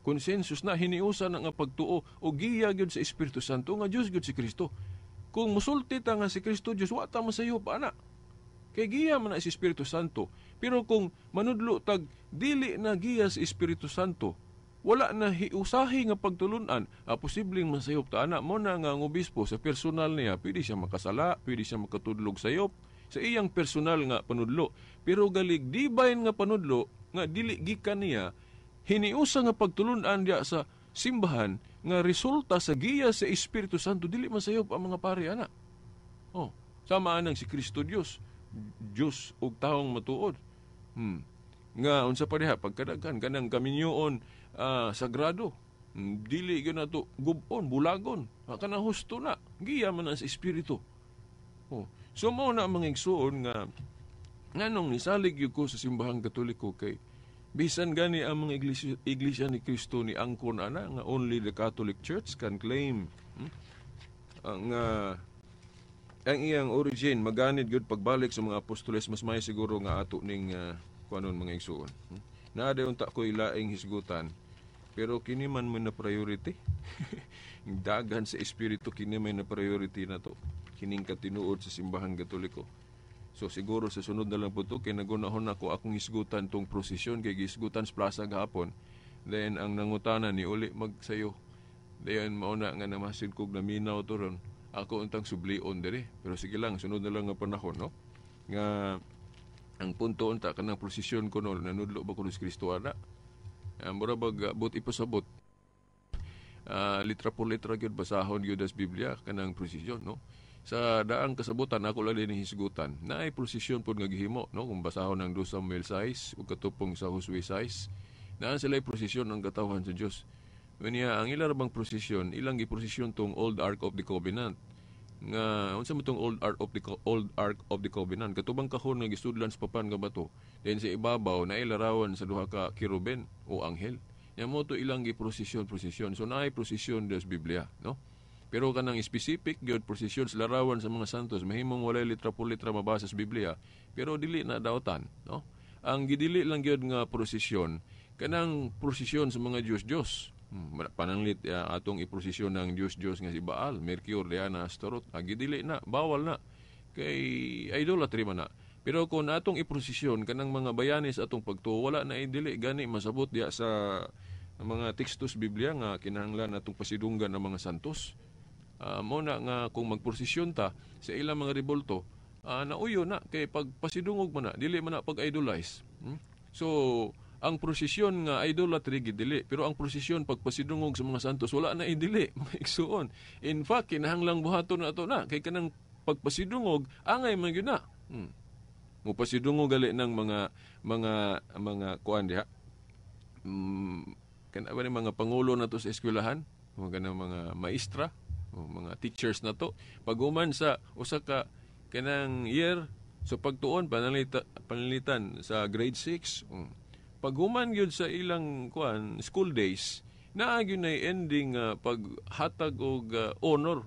Consensus na, hiniusa na nga pagtuo o giya gyud sa Espiritu Santo nga Dios gyud si Kristo. Kung musulti ta nga si Kristo Dios, wa ta masayop ana. Kay giya man na si Espiritu Santo. Pero kung manudlo tag dili na giya sa Espiritu Santo, wala na hiusahi nga pagtulunan, posibleng masayop ta ana. Mo na nga ang obispo sa personal niya, pwede siya makasala, pwede siya makatudlog sayop sa iyang personal nga panudlo. Pero galig divine nga panudlo nga dili gikan niya, hiniusa nga pagtulunan diya sa simbahan nga resulta sa giya sa Espiritu Santo, dili masayop ang mga pari ana. Oh, sama anang si Kristo Dios, Dios ug taong matuod. Nga unsa pa diha pagkadaghan kanang kaminyoon sagrado. Dili gyud nato gub-on, bulagon. Kanang husto na. Giya man na sa Espiritu. Oh. So mao na mga igsuon nga nganong nisalig gyud ko sa Simbahang Katoliko kay bisan gani ang mga iglesia ni Kristo ni angkon ana nga only the Catholic Church can claim ang ang iyang origin maganid gyud pagbalik sa mga apostoles. Mas may siguro nga ato ning kuanon, mga igsuon. Naa day unta ko ilaing hisgutan, pero kini man mo na priority. Dagan sa Espiritu, kini may na priority na to, kining katinuod sa Simbahang Katoliko. So siguro sa sunod na lang po to kay nagunahon ako akong hisgutan tong prosesyon kay gisgutan sa plaza gahapon. Then ang nangutana ni uli magsayo. Dayon mao na nga namasin kog naminaw to ron ako untang sublion diri. Pero sige lang, sunod na lang nga panahon, no? Nga ang punto unta kanang prosesyon ko no, nanudlo ba ko ni Kristo ana? Mura bag but ipasabot. Litra por litra gyud basahon gyud sa Biblia kanang prosesyon, no? Sa daang kasabutan ako lang din hisgutan. Naay prosesyon pod nga gihimo, no? Kung basahon ng 2 Samuel 6 ug katupong sa Josue 6, naan sila prosesyon ng katawhan sa Dios. Unya ang ila bang prosesyon, ilang giprosesyon tong Old Ark of the Covenant. Nga unsa mo tong Old Ark of the Covenant? Katubang kahon nga gisudlan sa papan nga bato. Then sa ibabaw na larawan sa duha ka keruben o anghel. Nya mo to ilang giprosesyon prosesyon. So naay prosesyon sa Biblia, no? Pero kanang specific gyud prosesyon sa larawan sa mga santos, mahimong walay litra por litra mabasa sa Biblia, pero dili na dautan, no? Ang gidili lang gyud nga prosesyon kanang prosesyon sa mga Diyos-Diyos. Pananglit atong iprosesyon ng Diyos-Diyos nga si Baal, Mercure, Diana, Astaroth. Gidili na, bawal na. Kay idolatry man na. Pero kung atong iprosesyon kanang mga bayani sa atong pagtuo, wala na idili gani masabot diya sa mga tekstos Biblia nga kinahanglan atong pasidunggan ng mga santos. Mo na nga kung magprosesyon ta sa ilang mga rebolto, nauyo na kay pagpasidungog man na, dili man na pag-idolize. So ang prosesyon nga idolatry gidili, pero ang prosesyon pagpasidungog sa mga santos wala na idili, mga igsuon. In fact, kinahanglang buhaton na ato na kay kanang pagpasidungog angay man gyud na. Mupasidungog gali ng mga kuan diha. Kana ba ni mga pangulo na to sa eskwelahan, mga kanang mga maestra, o mga teachers na to. Pag-human sa usa ka kanang year sa pagtuon, pananglitan sa grade 6, paghuman gyud sa ilang kuan school days, naa gyud nay ending paghatag og honor,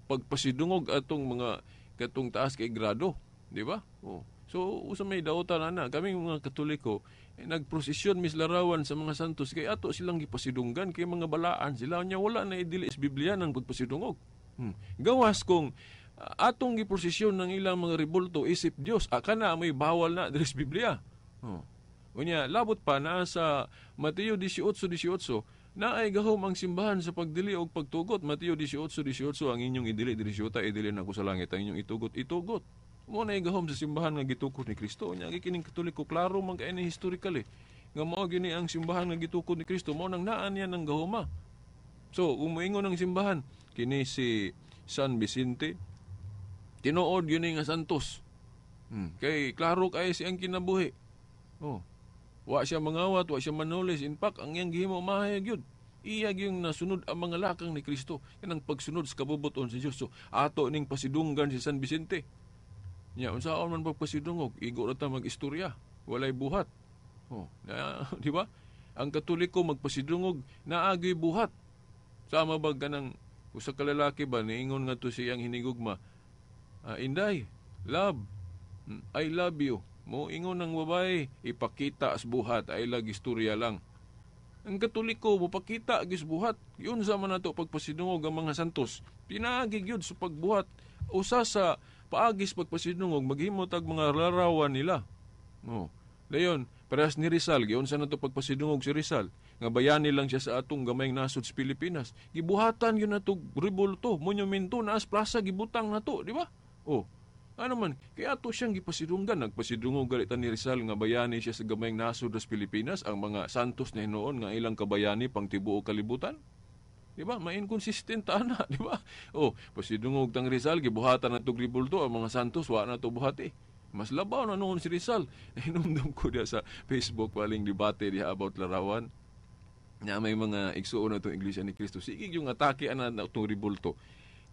pagpasidungog atong mga katong taas kay grado, di ba? Oh. So usa may dautan ana kaming mga Katoliko, nagprosesyon mis larawan sa mga santos kay ato silang gipasidunggan kay mga balaan sila, nya wala na idili sa Biblia ng pagpasidungog. Gawas kung atong giprosesyon ng ilang mga rebulto isip Dios, kana may bawal na diri sa Biblia. Oh. Unya, labot pa na sa Mateo 18:18, naay gahom ang simbahan sa pagdili og pagtugot. Mateo 18:18, ang inyong idili diri sa yuta, idili nako sa langit, ang inyong itugot, itugot. Mo na gahom sa simbahan nga gitukod ni Kristo. Nya kining Katoliko, klaro man kay ni historically nga mao gyud ang simbahan nga gitukod ni Kristo, mao nang naan niya ng gahoma. So, umuingon ang simbahan, kini si San Vicente, tinuod yun nga santos. Kay klaro kay siyang kinabuhi. Oh. Wa siya mangawat, wa siya manulis. In fact, ang iyang gihimo mahayag yun. Iya yung nasunod ang mga lakang ni Kristo. Yan ang pagsunod sa kabubuton sa Diyos. So, ato ning pasidunggan si San Vicente. Nya, unsaon man pagpasidungog, igo ra ta mag-istorya. Walay buhat. Oh, na, di ba? Ang Katoliko magpasidungog, naagay buhat. Sama ba ganang usa ka lalaki ba niingon nga to siyang hinigugma, "Inday, love, I love you." Mo ingon ng babae, "Ipakita as buhat, ay lag istorya lang." Ang Katoliko mopakita gis buhat. Yun sa man nato pagpasidungog ang mga santos. Pinaagi gyud sa pagbuhat. Usa sa paagis pagpasidungog, maghimo tag mga larawan nila. Oh. Dayon, parehas ni Rizal, giun sa nato pagpasidungog si Rizal nga bayani lang siya sa atong gamayng nasod sa Pilipinas. Gibuhatan yun nato rebulto, monumento na as plaza gibutang nato, di ba? Oh. Ano man, kaya ato siyang gipasidunggan. Nagpasidungog galitan ni Rizal nga bayani siya sa gamayng nasod sa Pilipinas, ang mga santos na hinuon nga ilang kabayani pang tibuok kalibutan. Di ba? Ma-inconsistent ana, di ba? Oh, pasidungog tang Rizal, gibuhatan na tog rebulto, ang mga santos wa na to buhati. Mas labaw na noon si Rizal. Hinumdum ko diya sa Facebook waling debate diha about larawan. Na may mga igsuon na itong Iglesia ni Cristo. Sige yung atake ana na itong rebulto.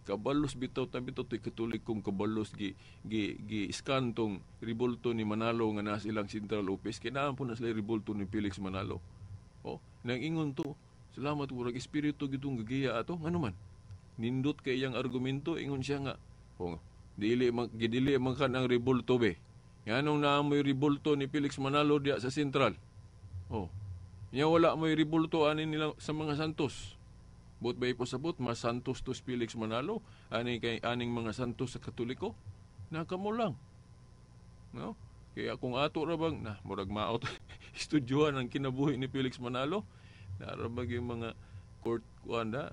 Kabalos bitaw ta bitaw to'y Katolikong kabalos gi gi gi scan tong rebulto ni Manalo nga nasa ilang central office. Kinahanglan po na sila rebulto ni Felix Manalo. Oh, nang ingon to, salamat, murag espiritu gitong gagiya ato. Ngano man? Nindot kay iyang argumento, ingon siya nga, oh, dili man gidili man kan ang rebulto be. Nganong naa mo'y rebulto ni Felix Manalo diya sa central? Oh. Nya wala mo'y rebulto ani nila sa mga santos. Bot ba ipasabot, mas santos to si Felix Manalo ani kay aning mga santos sa Katoliko? Nakamo lang. No? Kaya kung ato ra bang na murag maot estudyohan ang kinabuhi ni Felix Manalo, nara bag yung mga court kuan na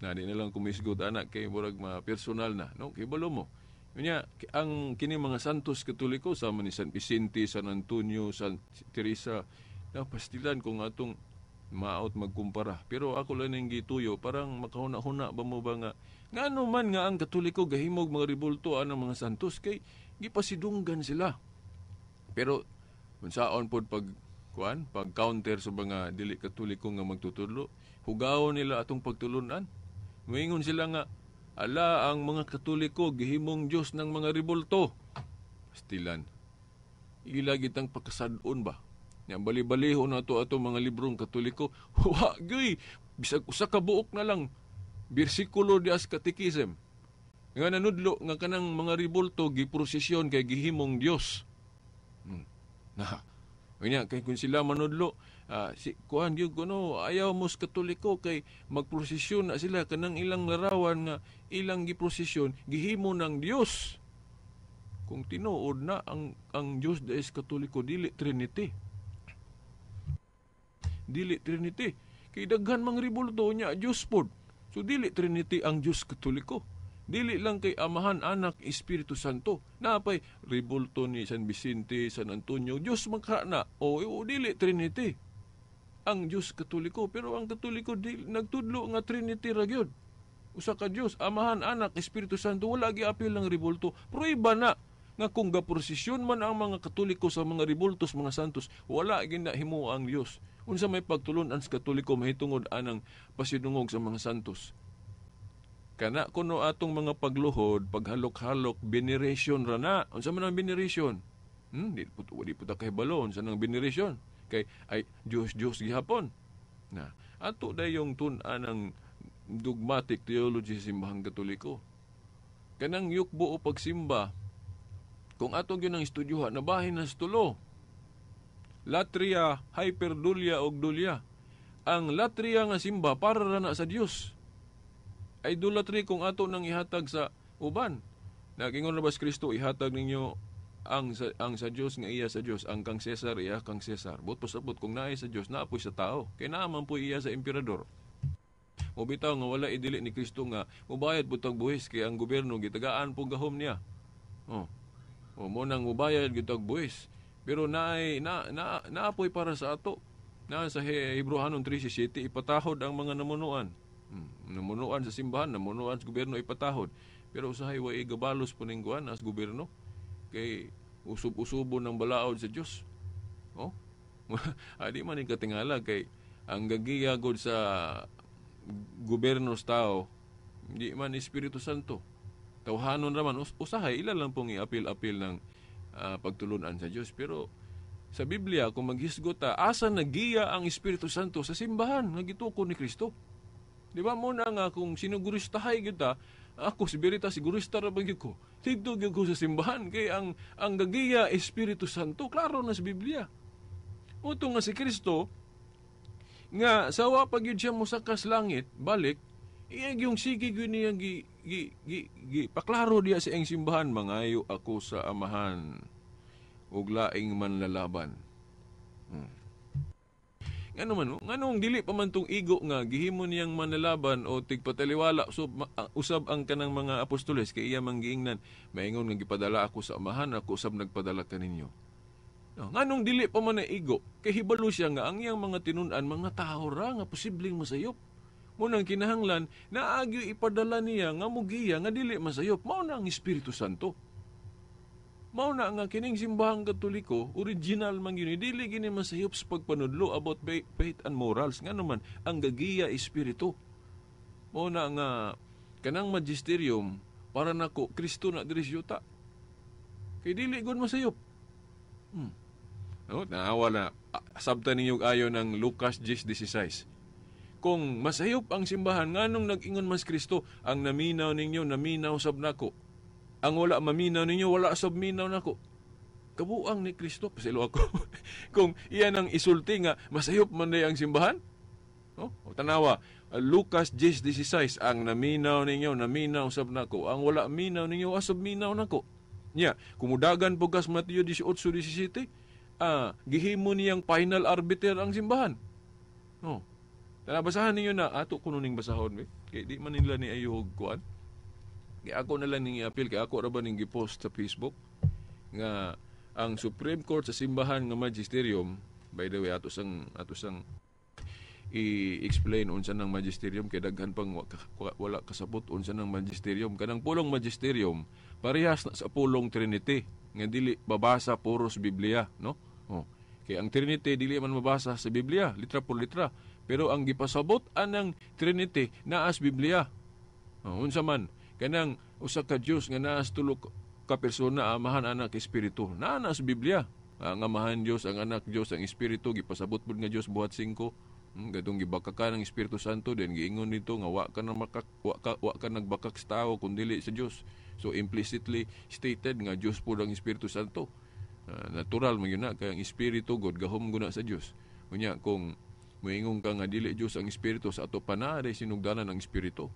na di na lang kumisgot anak kay murag ma personal na, no? Kay balo mo. Unya, ang kini mga santos Katoliko sama ni San Vicente, San Antonio, San Teresa, na pastilan kung atong maot magkumpara. Pero ako lang ning gituyo, parang makahuna-huna ba mo ba nga ngano man nga ang Katoliko gahimog mga rebulto anang mga santos kay gipasidunggan sila. Pero unsaon pod pag kuan, pag counter sa mga dili Katoliko nga magtutudlo, hugaon nila atong pagtulunan. Moingon sila nga ala ang mga Katoliko gihimong Dios ng mga rebulto. Pastilan. Ila gitang pagkasad-on ba? Nya bali-baliho na to ato mga librong Katoliko. Wa gyud bisag usa ka buok na lang bersikulo di as katekism nga nanudlo nga kanang mga rebulto giprosesyon kay gihimong Dios. Na. Unya kay kung sila manudlo, si kuan gyud kuno ayaw mo sa Katoliko kay magprosesyon na sila kanang ilang larawan nga ilang giprosesyon gihimo ng Dios. Kung tinuod na ang Dios da is Katoliko, dili Trinity. Dili Trinity. Kay daghan mang rebulto niya Dios pod. So dili Trinity ang Dios Katoliko. Dili lang kay Amahan, Anak, Espiritu Santo. Napay rebulto ni San Vicente, San Antonio, Dios man ka na. O, o dili Trinity ang Dios Katoliko, pero ang Katoliko dili nagtudlo nga Trinity ra gyud. Usa ka Dios, Amahan, Anak, Espiritu Santo, wala giapil ang rebulto. Prueba na nga kung gaprosesyon man ang mga Katoliko sa mga rebultos mga santos, wala ginahimo ang Dios. Unsa may pagtulon-an sa Katoliko mahitungod anang pasidungog sa mga santos? Kana kuno atong mga pagluhod, paghalok-halok, veneration ra na. Unsa man ang veneration? Di po ta kahibalo unsa nang veneration. Kay ay Dios Dios gihapon. Na ato dayong tun-an ang dogmatic theology sa simbahang Katoliko. Kanang yukbo o pagsimba, kung ato gyud ang estudyohan, nabahin na sa tulo. Latria, hyperdulia og dulia. Ang latria nga simba para ra na sa Dios. Idolatry kung ato nang ihatag sa uban. Nagingon na ba si Kristo, ihatag ninyo ang sa Dios nga iya sa Dios, ang kang Cesar iya kang Cesar. But pasabot kung naay sa Dios, naa po'y sa tao. Kay naa man po'y iya sa emperador. Mobitaw nga wala idili ni Kristo nga mubayad pud tag buhis kay ang gobyerno gitagaan po gahom niya. Oh. O mo nang mubayad gyud tag buwis. Pero naay na, na naapoy para sa ato. Na sa Hebreohanon 3:17, ipatahod ang mga namunuan. Namunuan sa simbahan, namunuan sa gobyerno, ipatahod. Pero usahay wa igabalos puning kuan as gobyerno kay usub-usubo ng balaod sa Dios. Oh? Adi man ni katingala kay ang gagiya gud sa gobyerno sa tao hindi man Espiritu Santo. Tawhanon raman usahay ila lang pong iapil-apil ng pagtulunan sa Dios, pero sa Biblia kung maghisgot ta, asa nagiya ang Espiritu Santo? Sa simbahan nga gitukod ni Kristo. Di ba mo na nga kung sinuguristahay gyud ta, ako si Veritas sigurista ra ba gyud ko. Tidto gyud ko sa simbahan kay ang gagiya Espiritu Santo, klaro na sa Biblia. Uto nga si Kristo nga sawa pa gyud siya mosakas langit, balik iya yung sige gyud niya gi, gi, gi, gi paklaro diya sa iyang simbahan, mangayo ako sa Amahan ug laing manlalaban. Ngano man, nganong dili pa man tong igo nga gihimo niyang manlalaban o tigpataliwala so, usab ang kanang mga apostoles kay iya man giingnan, maingon nga gipadala ako sa Amahan, ako usab nagpadala kaninyo. No, nganong dili pa man na igo kay hibalo siya nga ang iyang mga tinun-an mga tawo ra nga posibleng masayop. Munang kinahanglan naagyo ipadala niya nga mugiya nga dili masayop, mao na ang Espiritu Santo. Mao na nga kining simbahang Katoliko original man gyud, dili gini masayop sa pagpanudlo about faith and morals, ngano man ang gagiya espiritu. Mao na nga kanang magisterium para nako Kristo na diri sa yuta. Kay dili gud masayop. No, naawa na sabtan ninyo ayo ng Lucas 10:16. Kung masayop ang simbahan, nganong nag-ingon mas Kristo, ang naminaw ninyo naminaw sab nako. Ang wala maminaw ninyo, wala sab minaw nako. Kabuang ni Kristo, pasilo ako. Kung iyan ang isulti nga, masayop man day ang simbahan. Oh, o tanawa, Lucas 10:16, ang naminaw ninyo, naminaw sab nako. Ang wala minaw ninyo, asab minaw nako. Nya, kumudagan po kas Mateo 18:17, gihimo niyang final arbiter ang simbahan. Oh. Tana, basahan ninyo na, ato kuno ning basahon, be. Kay di man nila ni ayuhog kuan. Kaya ako na lang ning i-appeal, kaya ako ra ba ning gi-post sa Facebook nga ang Supreme Court sa simbahan nga magisterium, by the way, ato sang i-explain unsa nang magisterium kay daghan pang wala kasabot unsa nang magisterium. Kanang pulong magisterium parehas na sa pulong Trinity nga dili babasa puros Biblia, no? Oh. Kay ang Trinity dili man mabasa sa Biblia litra por litra, pero ang gipasabot anang Trinity naas Biblia. Oh, unsa man kanang usa ka Dios nga naas tulo ka persona, Amahan, Anak, Espiritu, naa na sa Biblia. Ang Amahan Dios, ang Anak Dios, ang Espiritu, gipasabot pud nga Dios buhat 5. Gadong gibakakan ang Espiritu Santo, then giingon nito nga wa ka na makak, wa ka nagbakak sa tawo kun dili sa Dios. So implicitly stated nga Dios pud ang Espiritu Santo. Natural man gyud na kay ang Espiritu God gahom guna sa Dios. Unya kung moingon ka nga dili Dios ang Espiritu, sa ato pa na day sinugdanan ang Espiritu.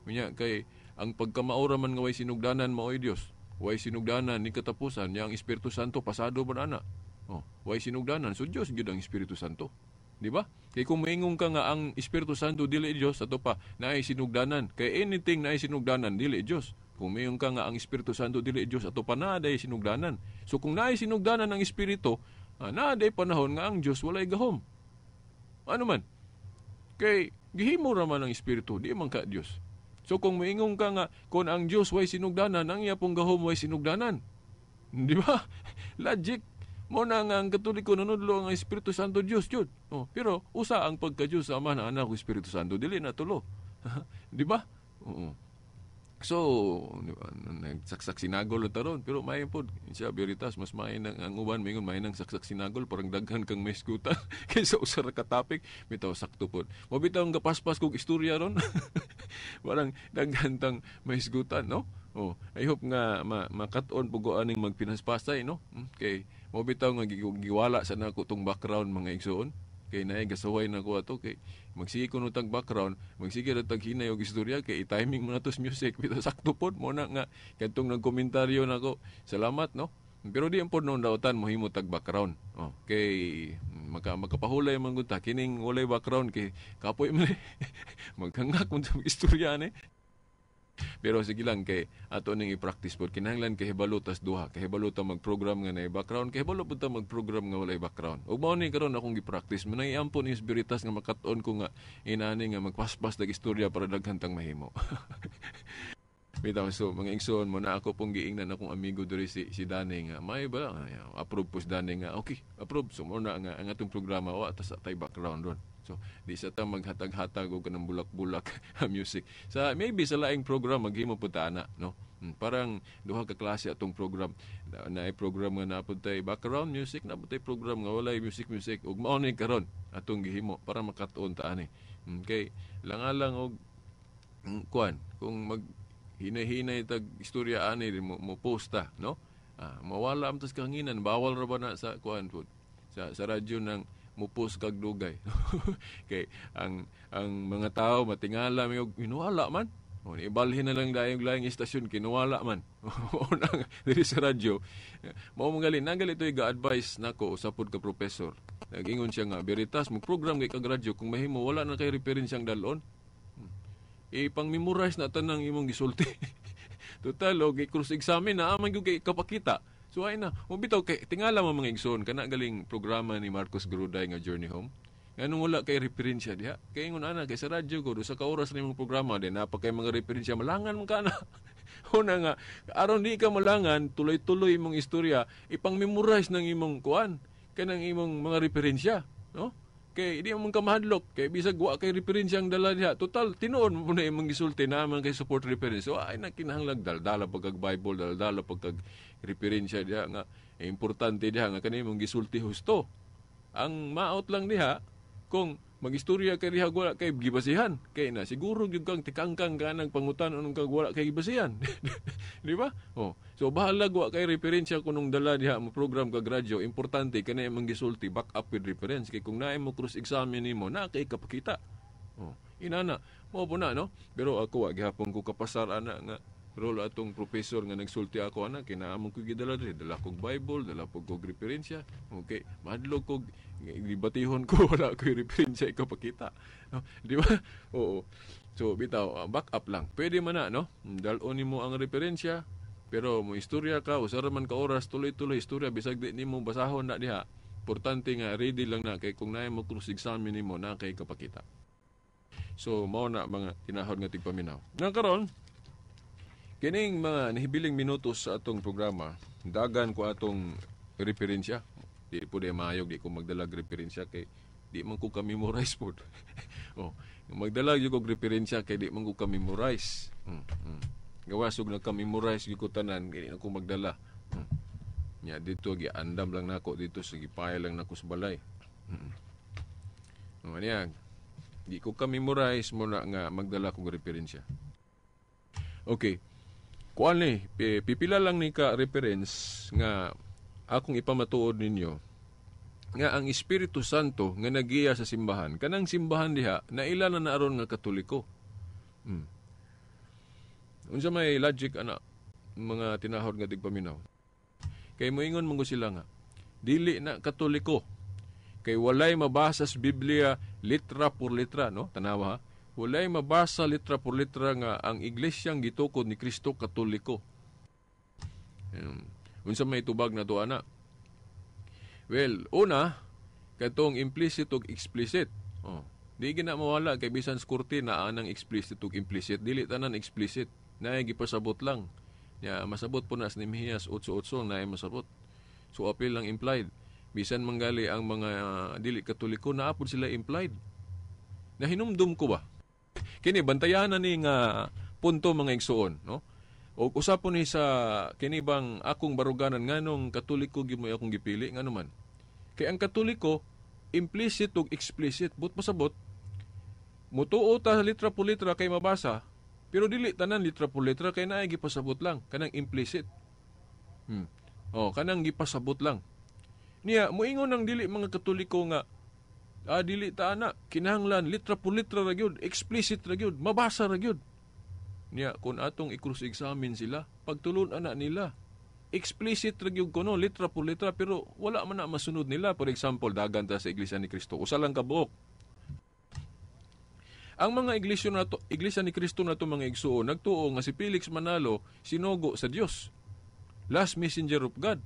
Unya kay ang pagkamaura man nga way sinugdanan maoy Dios. Way sinugdanan ni katapusan niya ang Espiritu Santo pasado man ana. Oh, way sinugdanan, so Dios gyud ang Espiritu Santo. Di ba? Kay kung moingon ka nga ang Espiritu Santo dili Dios, ato pa naay sinugdanan. Kay anything naay sinugdanan dili Dios. Kung moingon ka nga ang Espiritu Santo dili Dios, ato pa naa day sinugdanan. So kung naay sinugdanan ang Espiritu, naa day panahon nga ang Dios walay gahom. Ano man? Kay gihimo ra man ang Espiritu, di man ka Dios. So kung moingon ka nga kung ang Dios way sinugdanan, ang iya pong gahom way sinugdanan. Di ba? Logic. Mo na nga ang Katoliko nanudlo ang Espiritu Santo Dios jud. Oh, pero usa ang pagka-Dios sa Ama na Anak ug Espiritu Santo, dili na tulo. Di ba? Oo. So, di ba, nagsaksak sinagol na taron, pero may pod siya Veritas, mas may nang ang uban mingon may nang saksak sinagol parang daghan kang may isgutan kaysa usa ra ka topic, bitaw sakto pod. Mo bitaw ang gapaspas kog istorya ron. Parang daghan tang may isgutan, no? Oh, I hope nga makat-on pud ko aning magpinaspasay, no? Kay mo bitaw nga giwala sa nako tong background mga igsoon. Kay naay gasaway na ko ato kay magsige kuno tag background, magsige ra tag hinay og istorya kay i-timing mo na tos music bitaw sakto pod mo na nga kadtong nagkomentaryo nako. Salamat, no? Pero di ang pod noon dautan mohimo tag background. Oh, kay makapahulay man gud ta kining walay background kay kapoy man. Maghangak man sa istorya ni. Pero sige lang, kay ato ning i-practice pod. Kinahanglan kay hibalo tas duha, kay hibalo ta mag-program nga naay background, kay hibalo pud ta mag-program nga walay background. Ug mao ni karon akong gi-practice. Mo nang iampo ni Spiritas nga makat-on ko nga inani nga magpaspas dag istorya para daghan tang mahimo. Bitaw, so mga igsoon, mo na ako pong giingnan akong amigo diri, si Danny, nga may ba ay, approve po si Danny nga okay, approve. So mo na nga ang atong programa wa ta sa tay background ron. So di sa ta maghatag-hatag og kanang bulak-bulak music. Sa maybe sa laing program maghimo pud ta ana, no? Parang duha ka klase atong program na, naay program nga naa pud tay background music, naa pud tay program nga walay music music. Ug mao ni karon atong gihimo para makat-on ta ani. Kay langalang og kuan kung mag hinay-hinay tag istorya ani mo posta, no? Ah, mawala am tas kahanginan. Bawal ra ba na sa kuan pud sa radyo nang mo post kag dugay, kay ang mga tao matingala may og inuwala man o ibalhin na lang dayong laing istasyon, kinuwala man. O na diri sa radyo mao mga nanggali to'y ga-advise nako usa pod ka professor. Nag-ingon siya nga, "Veritas, mo program kay kag radyo, kung mahimo wala na kay referensyang dalon, ipang-memorize na tanang imong gisulti. Total, og i-cross examine na aman gyud kay kapakita." So ay na, mo bitaw kay tingala mo, mga igsoon, kana galing programa ni Marcos Gruday nga Journey Home. Nganong wala kay referensya diha? Kay ingon ana, kay sa radyo ko sa ka oras na imong programa din napa kay mga referensya, malangan man ka na. Una nga aron di ka malangan, tuloy-tuloy imong istorya, ipang-memorize ng imong kuan kanang imong mga referensya, no? Kay di mo ka mahadlok kay bisag wa kay referensya ang dala diha, total tinuod mo na imong gisulti na man kay support reference. So ay na kinahanglag daldala pagkag Bible, daldala pagkag referensya diha nga eh, importante diha nga kani imong gisulti husto. Ang maot lang diha kung magistorya kay diha wala kay gibasihan, kay na siguro gyud kang tikangkang ka nang pangutan anong kag wala kay gibasihan, di ba? Oh, so bahala wa kay referensya kunong dala diha mo program kag radyo, importante kani imong gisulti back up with reference, kay kung naay mo cross examine nimo na kay kapakita. Oh, inana mo po na, no? Pero ako wa gihapon ko kapasar ana nga role atong professor nga nagsulti ako ana. Kinaamong ko gidala diri, dala kog Bible, dala pog kog referensya. Okay, mahadlok kog gibatihon ko wala koy referensya ikapakita, no? Di ba? Oo. So bitaw, back up lang pwede man na, no? Dal-on nimo ang referensya, pero mo istorya ka usa ra man ka oras, tuloy-tuloy istorya bisag di nimo basahon na diha. Importante nga ready lang na, kay kung naay mo cross examine nimo na kay kapakita. So mao na, mga tinahod nga tigpaminaw. Nang karon, kining mga nahibiling minutos sa atong programa, dagan ko atong referensya. Di po di maayog, di ko magdalag referensya kay di man ko ka-memorize po. Oh, magdala gyud kog referensya kay di man ko ka-memorize. Gawas og nagka-memorize gyud ko tanan, kay di na ko magdala. Nya dito giandam lang nako dito sa gipaya lang nako sa balay. Oh, niya, di ko ka-memorize mo na nga magdala kog referensya. Okay. Kuan ni, pipila lang ni ka reference nga akong ipamatuod ninyo nga ang Espiritu Santo nga nagiya sa simbahan, kanang simbahan diha naila na naaron nga Katoliko. Unsa may logic ana, mga tinahod nga tigpaminaw? Kay moingon man sila nga dili na Katoliko kay walay mabasa sa Biblia litra por litra, no? Tanawa ha. Walay mabasa litra por litra nga ang iglesyang gitukod ni Kristo Katoliko. Unsa may tubag na to ana? Well, una, katong implicit ug explicit. Oh, di gina mawala kay bisan sa korte na anang explicit ug implicit, dili tanan explicit. Naay gipasabot lang. Ya, masabot po na sa Nehemias 8:8, naay masabot. So apil lang implied. Bisan manggali ang mga dili Katoliko, naa pod sila implied. Nahinumdum ko ba? Kini bantayanan ni nga punto, mga igsuon, no? O usapon ni sa kini bang akong baruganan nganong Katoliko gyud mo akong gipili, ngano man. Kay ang Katoliko implicit ug explicit, but pasabot mutuo ta litra por litra kay mabasa, pero dili tanan litra por litra kay naay gipasabot lang, kanang implicit. Oh, kanang gipasabot lang. Niya moingon ang dili mga Katoliko nga dili ta ana, kinahanglan litra por litra ra gyud, explicit ra gyud, mabasa ra gyud. Niya kung atong i-cross examine sila, pagtulon ana nila, explicit ra gyud kuno, litra por litra, pero wala man na masunod nila. For example, dagan ta sa Iglesia ni Cristo, usa lang ka buok. Ang mga iglesia nato, Iglesia ni Cristo nato, mga igsuon, nagtuo nga si Felix Manalo sinugo sa Dios. Last messenger of God.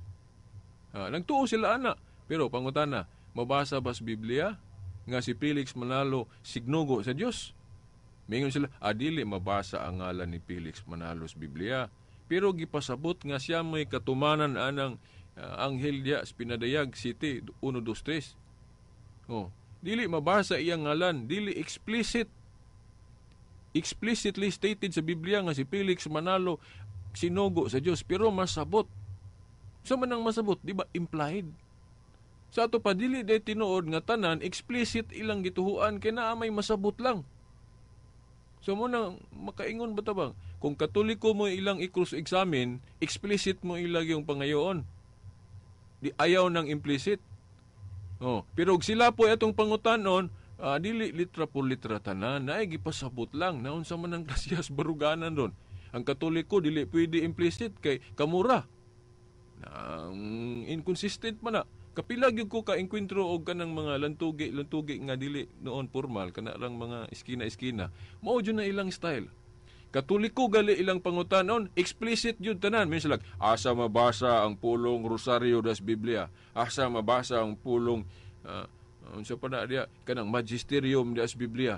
Nagtuo sila ana. Pero pangutana, mabasa ba sa Biblia nga si Felix Manalo signugo sa Dios? Mingon sila, dili mabasa ang ngalan ni Felix Manalo sa Biblia. Pero gipasabot nga siya may katumanan anang anghel diya sa Pinadayag City 1 2 3. Oh, dili mabasa iyang ngalan, dili explicitly stated sa Biblia nga si Felix Manalo sinugo sa Dios, pero masabot. Sa man ang masabot, di ba implied? Sa ato pa, dili day tinuod nga tanan explicit ilang gituhuan kay naa may masabot lang. So mo nang makaingon ba tabang kung Katoliko mo ilang i-cross examine, explicit mo ilang yung pangayoon. Di ayaw ng implicit. Oh, pero og sila po atong pangutanon, dili litra por litra tanan, naay gipasabot lang naunsa man ang klasiyas baruganan ron. Ang Katoliko dili pwede implicit kay kamura. Nang inconsistent man na. Kapila gyud ko ka engkwentro og kanang mga lantugi lantugi nga dili noon formal, kana lang mga iskina-iskina. Mao jud na ilang style. Katoliko gali ilang pangutanon, explicit jud tanan. Minsan lang, asa mabasa ang pulong Rosario das Biblia? Asa mabasa ang pulong unsa pa na diya kanang magisterium das Biblia?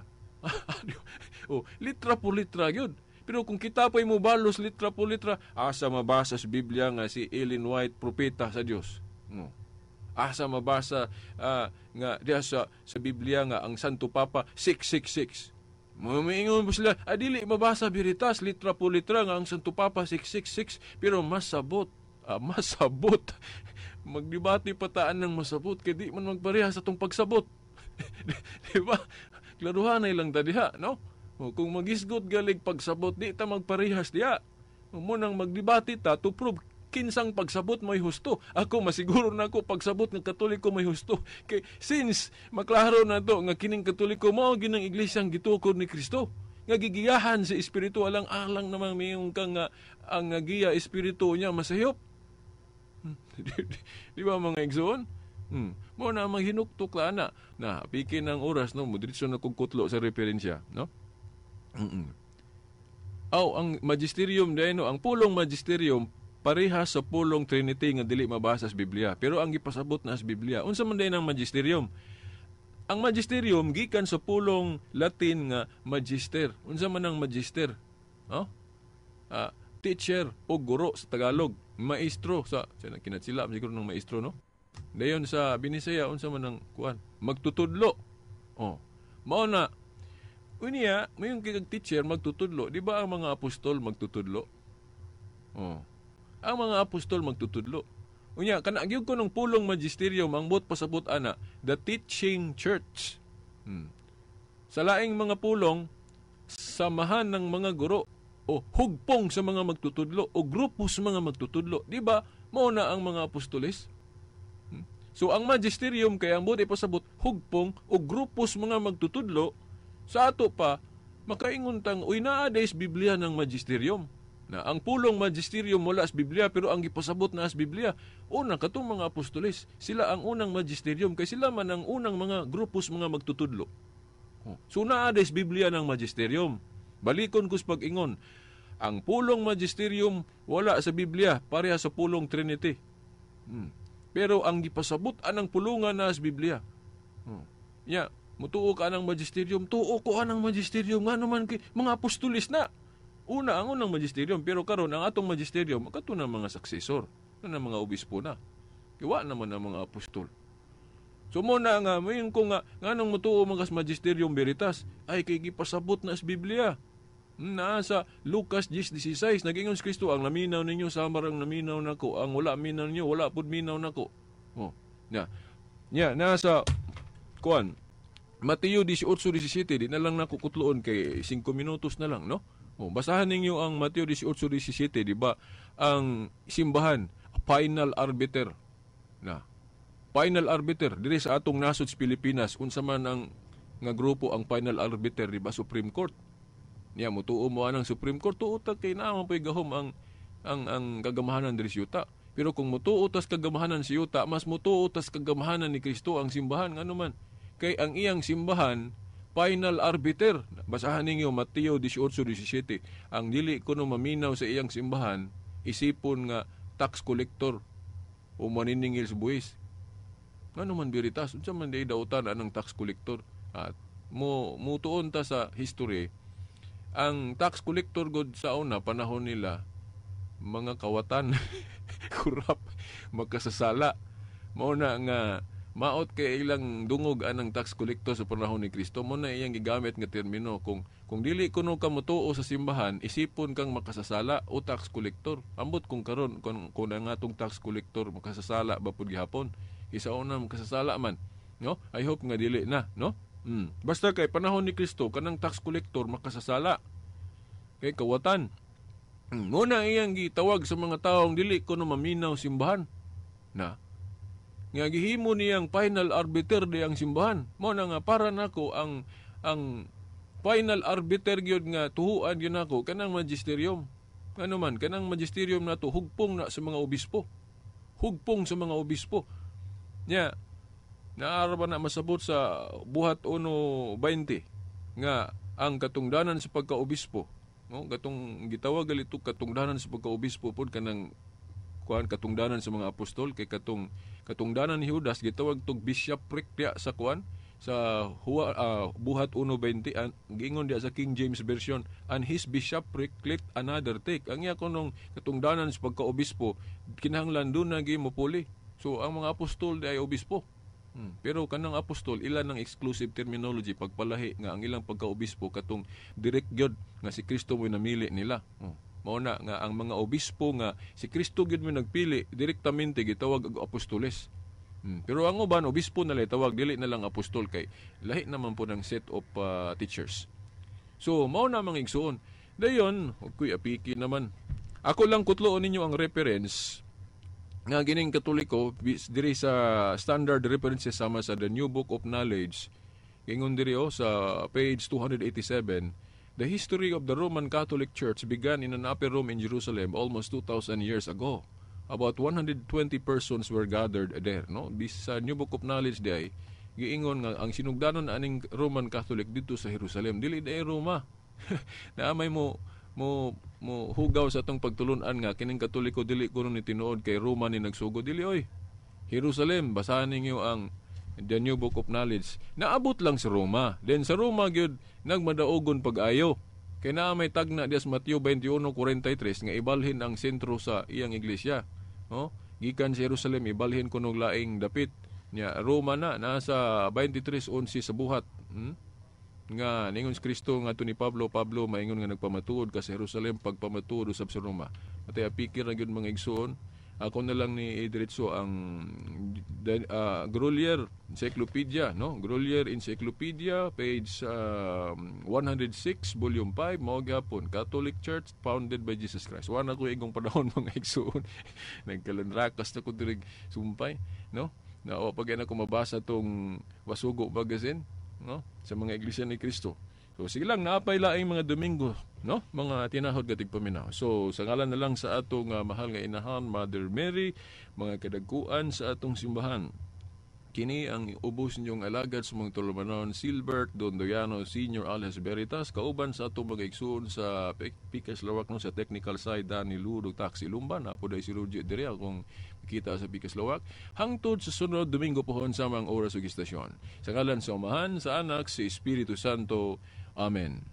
Oh, litra por litra gyud. Pero kung kita pa'y mobalos litra por litra, asa mabasa sa Biblia nga si Ellen White propeta sa Dios? No. Asa mabasa nga diya sa Biblia nga ang Santo Papa 666? Mumiingon mo sila, dili mabasa biritas litra po litra nga ang Santo Papa 666, pero masabot, masabot. Magdebate pataan ng masabot kay di man magpareha sa tong pagsabot. Di ba? Klaruhan na ilang tadiha, no? O, kung magisgot galig pagsabot, di ta magparehas diha. Mo nang magdebate ta to prove kinsang pagsabot may husto. Ako masiguro na ako pagsabot ng Katoliko may husto. Kay since maklaro na to nga kining Katoliko mao ginang iglesyang gitukod ni Kristo nga gigiyahan sa espiritu, alang alang namang mayong kang nga ang giya espiritu niya masayop. Di ba, mga igsoon? Mo na maghinuktok la na. Na pikin ang oras, no, modiretso na kog kutlo sa referensya, no? Aw, ang magisterium dahil, no, ang pulong magisterium pareha sa pulong Trinity nga dili mabasa sa Biblia, pero ang gipasabot na sa Biblia. Unsa man din ang magisterium? Ang magisterium gikan sa pulong Latin nga magister. Unsa man ang magister? Oh? Teacher o guro sa Tagalog, maestro sa kinatsila siguro ng maestro, no? Dayon sa Binisaya, unsa man ang kuan? Magtutudlo. Oh. Mao na unya, mayong kay teacher magtutudlo, di ba ang mga apostol magtutudlo? Oh. Ang mga apostol magtutudlo. Unya, kana gyud ko ng pulong magisterium ang buot pasabot ana, the teaching church. Sa laing mga pulong, samahan ng mga guro o hugpong sa mga magtutudlo o grupo sa mga magtutudlo. Di ba? Mao na ang mga apostoles. So ang magisterium kay ang buot ipasabot hugpong o grupo sa mga magtutudlo. Sa ato pa makaingon tang uy naa days Biblia ng magisterium. Na ang pulong magisterium wala sa Biblia, pero ang gipasabot na sa Biblia. Una katong mga apostoles, sila ang unang magisterium kay sila man ang unang mga grupos mga magtutudlo. Oh. So naa days Biblia ng magisterium. Balikon ko sa pag-ingon, ang pulong magisterium wala sa Biblia, pareha sa pulong Trinity. Pero ang gipasabot anang pulungan na sa Biblia. Ya, mutuo ka anang magisterium, tuo ko anang magisterium nga naman kay mga apostoles na. Una ang unang magisterium, pero karon ang atong magisterium kato na mga successor, na mga obispo na. Kiwa naman ang mga apostol. So mo na nga mayon ko nga nganong mutuo mga magisterium veritas ay kay gipasabot na sa Biblia. Naa sa Lucas 10:16 nagingon si Kristo, ang naminaw ninyo samar ang naminaw nako, ang wala minaw ninyo wala pud minaw nako. Oh. Nya. Nya nasa kuan Mateo 18:17, di na lang nako kutloon kay 5 minutos na lang, no? Oh, basahan ninyo ang Mateo 18:17, di ba? Ang simbahan, final arbiter. Na. Final arbiter diri sa atong nasod sa Pilipinas, unsa man ang nga grupo ang final arbiter, di ba? Supreme Court. Niya mutuo mo anang Supreme Court, tuo ta kay naa man po'y gahom ang kagamahanan diri sa yuta. Pero kung mutuo tas kagamahanan sa yuta, mas mutuo tas kagamahanan ni Kristo ang simbahan, ngano man kay ang iyang simbahan Final arbiter. Basahan ninyo Mateo 18:17. Ang dili kuno maminaw sa iyang simbahan, isipon nga tax collector o maniningil sa buwis. Ngano man biritas? Unsa man di dautan anang tax collector? At mo mutuon ta sa history, ang tax collector god sa una panahon nila mga kawatan, kurap, makasasala. Mao na nga maot kay ilang dungog anang tax collector sa panahon ni Kristo. Mo na iyang gigamit nga termino kung dili kuno ka motuo sa simbahan, isipon kang makasasala o tax collector. Ambot kung karon kung ang atong tax collector makasasala ba pud gihapon. Isa una makasasala man, no? I hope nga dili na, no? Basta kay panahon ni Kristo kanang tax collector makasasala kay kawatan. Muna iyang gitawag sa mga taong dili kuno maminaw simbahan. Na nga gihimo niyang final arbiter di ang simbahan. Mo na nga para nako ang final arbiter gyud nga tuhuan gyud nako kanang magisterium. Ano man kanang magisterium nato hugpong na sa mga obispo. Hugpong sa mga obispo. Nya naara ba na masabot sa Buhat 1:20 nga ang katungdanan sa pagkaobispo, no, katong gitawag galito katungdanan sa pagkaobispo pod kanang kuan katungdanan sa mga apostol, kay katong katungdanan ni Judas gitawag tog bishopric diya sa kuan sa Buhat 1:20, giingon diya sa King James Version, and his bishopric let another take. Ang iya kunong katungdanan sa pagkaobispo kinahanglan duna gyud mopuli. So ang mga apostol di ay obispo. Pero kanang apostol ilan ang exclusive terminology pagpalahi nga ang ilang pagkaobispo katong direct gyud nga si Kristo mo namili nila. Mao na nga ang mga obispo nga si Kristo gyud mo nagpili direktamente gitawag og apostoles. Pero ang uban obispo na lang tawag, dili na lang apostol kay lahi naman po ng set of teachers. So mao na mga igsuon. Dayon, og kuy apiki naman. Ako lang kutloon ninyo ang reference nga gining Katoliko diri sa standard references sama sa The New Book of Knowledge. Ingon diri oh, sa page 287, the history of the Roman Catholic Church began in an upper room in Jerusalem almost 2,000 years ago. About 120 persons were gathered there, no? Bis sa New Book of Knowledge di ay giingon nga ang sinugdanon aning Roman Catholic dito sa Jerusalem, dili di Roma. Naamay mo mo mo hugaw sa atong pagtulun-an nga kining Katoliko dili kuno ni tinuod kay Roma ni nagsugod, dili oy. Jerusalem, basahan ninyo ang The New Book of Knowledge. Naabot lang sa Roma. Then sa Roma gyud nagmadaogon pag-ayo. Kay naa may tagna diya sa Mateo 21:43 nga ibalhin ang sentro sa iyang iglesia. No? Gikan sa Jerusalem ibalhin kuno laing dapit. Nya Roma na nasa 23:11 sa Buhat. Nga ningon si Kristo nga ni Pablo, Pablo maingon nga nagpamatuod ka sa Jerusalem pagpamatuod usab sa Roma. Atay apikir na gyud mga igsuon. Ako na lang ni idiretso ang Grolier Encyclopedia, no? Grolier Encyclopedia page 106 volume 5 mao gyapon Catholic Church founded by Jesus Christ. Wa na ko igong panahon mga igsuon. Nagkalanrakas na ko diri sumpay, no? Na wa pa gyud ako mabasa tong Wasugo magazine, no? Sa mga iglesia ni Kristo. So sige lang, naapay laing mga Domingo, no? Mga tinahod gatig paminaw. So sa ngalan na lang sa atong mahal nga inahan, Mother Mary, mga kadagkuan sa atong simbahan. Kini ang ubos ninyong alagad sa mga tulumanon, Silbert Dondoyano Senior alias Veritas, kauban sa atong mga igsuon sa Pikas Lawak, no, sa technical side Danny Ludo Taxi Lumba, na po si Rudy diri akong makita sa Pikas Lawak. Hangtod sa sunod Domingo pohon sa mga oras ug istasyon. Sa ngalan sa Amahan, sa Anak, sa Espiritu Santo. Amen.